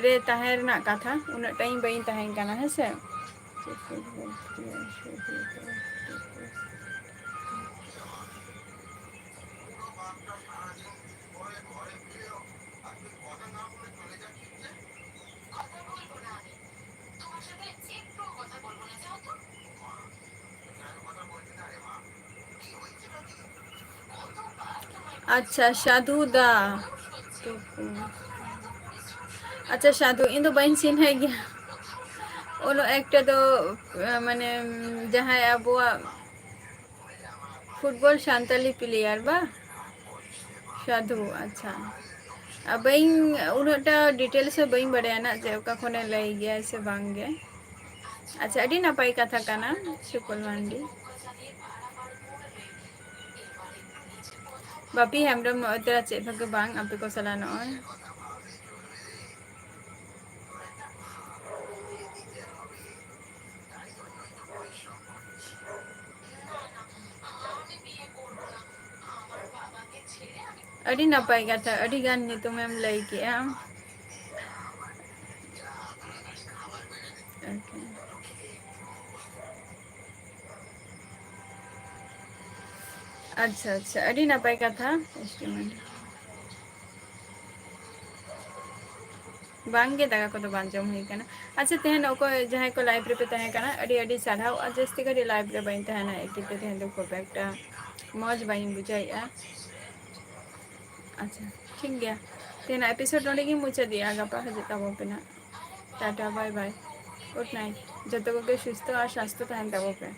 ᱨᱮ ᱛᱟᱦᱮᱸ ᱨᱮᱱᱟᱜ ᱠᱟᱛᱷᱟ, ᱩᱱᱟᱹᱜ time ᱵᱟᱹᱧ ᱛᱟᱦᱮᱱ ᱠᱟᱱᱟ, ᱦᱮᱸ ᱥᱮ? ᱟᱪᱪᱷᱟ, ᱥᱟᱫᱷᱩ ᱫᱟ᱾ ᱟᱪᱪᱷᱟ, ᱥᱟᱫᱷᱩ, ᱤᱧ ᱫᱚ ᱵᱟᱹᱧ ᱪᱤᱱᱦᱟᱹᱣ ᱜᱮᱭᱟ ᱩᱱᱟᱹᱜ ᱮᱠᱴᱟ ᱫᱚ, ᱢᱟᱱᱮ, ᱡᱟᱦᱟᱸᱭ ᱟᱵᱚᱣᱟᱜ football ᱥᱟᱱᱛᱟᱞᱤ player ᱵᱟ? ᱥᱟᱫᱷᱩ, ᱟᱪᱪᱷᱟ᱾ ᱟᱨ ᱵᱟᱹᱧ, ᱩᱱᱟᱹᱜᱴᱟ details ᱦᱚᱸ ᱵᱟᱹᱧ ᱵᱟᱲᱟᱭᱟ ᱱᱟᱜ ᱡᱮ ᱚᱠᱟ ᱠᱷᱚᱱᱮ ᱞᱟᱹᱭ ᱜᱮᱭᱟ ᱥᱮ ᱵᱟᱝ ᱜᱮ᱾ ᱟᱪᱪᱷᱟ, ᱟᱹᱰᱤ ᱱᱟᱯᱟᱭ ᱠᱟᱛᱷᱟ ᱠᱟᱱᱟ, ᱥᱩᱠᱚᱞ ᱢᱟᱱᱰᱤ᱾ ᱵᱟᱯᱤ ᱦᱮᱢᱵᱨᱚᱢ ᱱᱚᱜᱼᱚᱭ ᱛᱚᱨᱟ ᱪᱮᱫ ᱦᱚᱸ ᱜᱮ ᱵᱟᱝ, ᱟᱯᱮ ᱠᱚ ᱥᱟᱞᱟᱜ ᱱᱚᱜᱼᱚᱭ᱾ ᱟᱹᱰᱤ ᱱᱟᱯᱟᱭ ᱠᱟᱛᱷᱟ, ᱟᱹᱰᱤ ᱜᱟᱱ ᱧᱩᱛᱩᱢᱮᱢ ᱞᱟᱹᱭ ᱠᱮᱜᱼᱟ᱾ Okay. ᱟᱪᱪᱷᱟ, ᱟᱪᱪᱷᱟ, ᱟᱹᱰᱤ ᱱᱟᱯᱟᱭ ᱠᱟᱛᱷᱟ᱾ Just a minute. ᱵᱟᱝᱜᱮ, ᱫᱟᱠᱟ ᱠᱚᱫᱚ ᱵᱟᱝ ᱡᱚᱢ ᱦᱩᱭ ᱠᱟᱱᱟ᱾ ᱟᱪᱪᱷᱟ, ᱛᱮᱦᱮᱧ ᱚᱠᱚᱭ ᱡᱟᱦᱟᱸᱭ ᱠᱚ live ᱨᱮᱯᱮ ᱛᱟᱦᱮᱸ ᱠᱟᱱᱟ, ᱟᱹᱰᱤ ᱟᱹᱰᱤ ᱥᱟᱨᱦᱟᱣ᱾ ᱟᱨ ᱡᱟᱹᱥᱛᱤ ᱜᱷᱟᱹᱲᱤᱡ live ᱨᱮ ᱵᱟᱹᱧ ᱛᱟᱦᱮᱱᱟ, ᱮᱠᱤ ᱛᱮ ᱛᱮᱦᱮᱧ ᱫᱚ ᱠᱷᱩᱵ ᱮᱠᱴᱟ ᱢᱚᱡᱽ ᱵᱟᱹᱧ ᱵᱩᱡᱷᱟᱹᱣᱮᱫᱼᱟ᱾ ᱟᱪᱪᱷᱟ, ᱴᱷᱤᱠ ᱜᱮᱭᱟ, ᱛᱮᱦᱮᱧᱟᱜ episode ᱱᱚᱸᱰᱮ ᱜᱤᱧ ᱢᱩᱪᱟᱹᱫᱮᱜᱼᱟ᱾ ᱜᱟᱯᱟ ᱦᱤᱡᱩᱜ ᱛᱟᱵᱚᱱ ᱯᱮ ᱱᱟᱜ᱾ Tata, bye bye, good night᱾ ᱡᱚᱛᱚ ᱠᱚᱜᱮ ᱥᱩᱥᱛᱷᱚ ᱟᱨ ᱥᱟᱥᱛᱷᱚ ᱛᱟᱦᱮᱱ ᱛᱟᱵᱚ ᱯᱮ᱾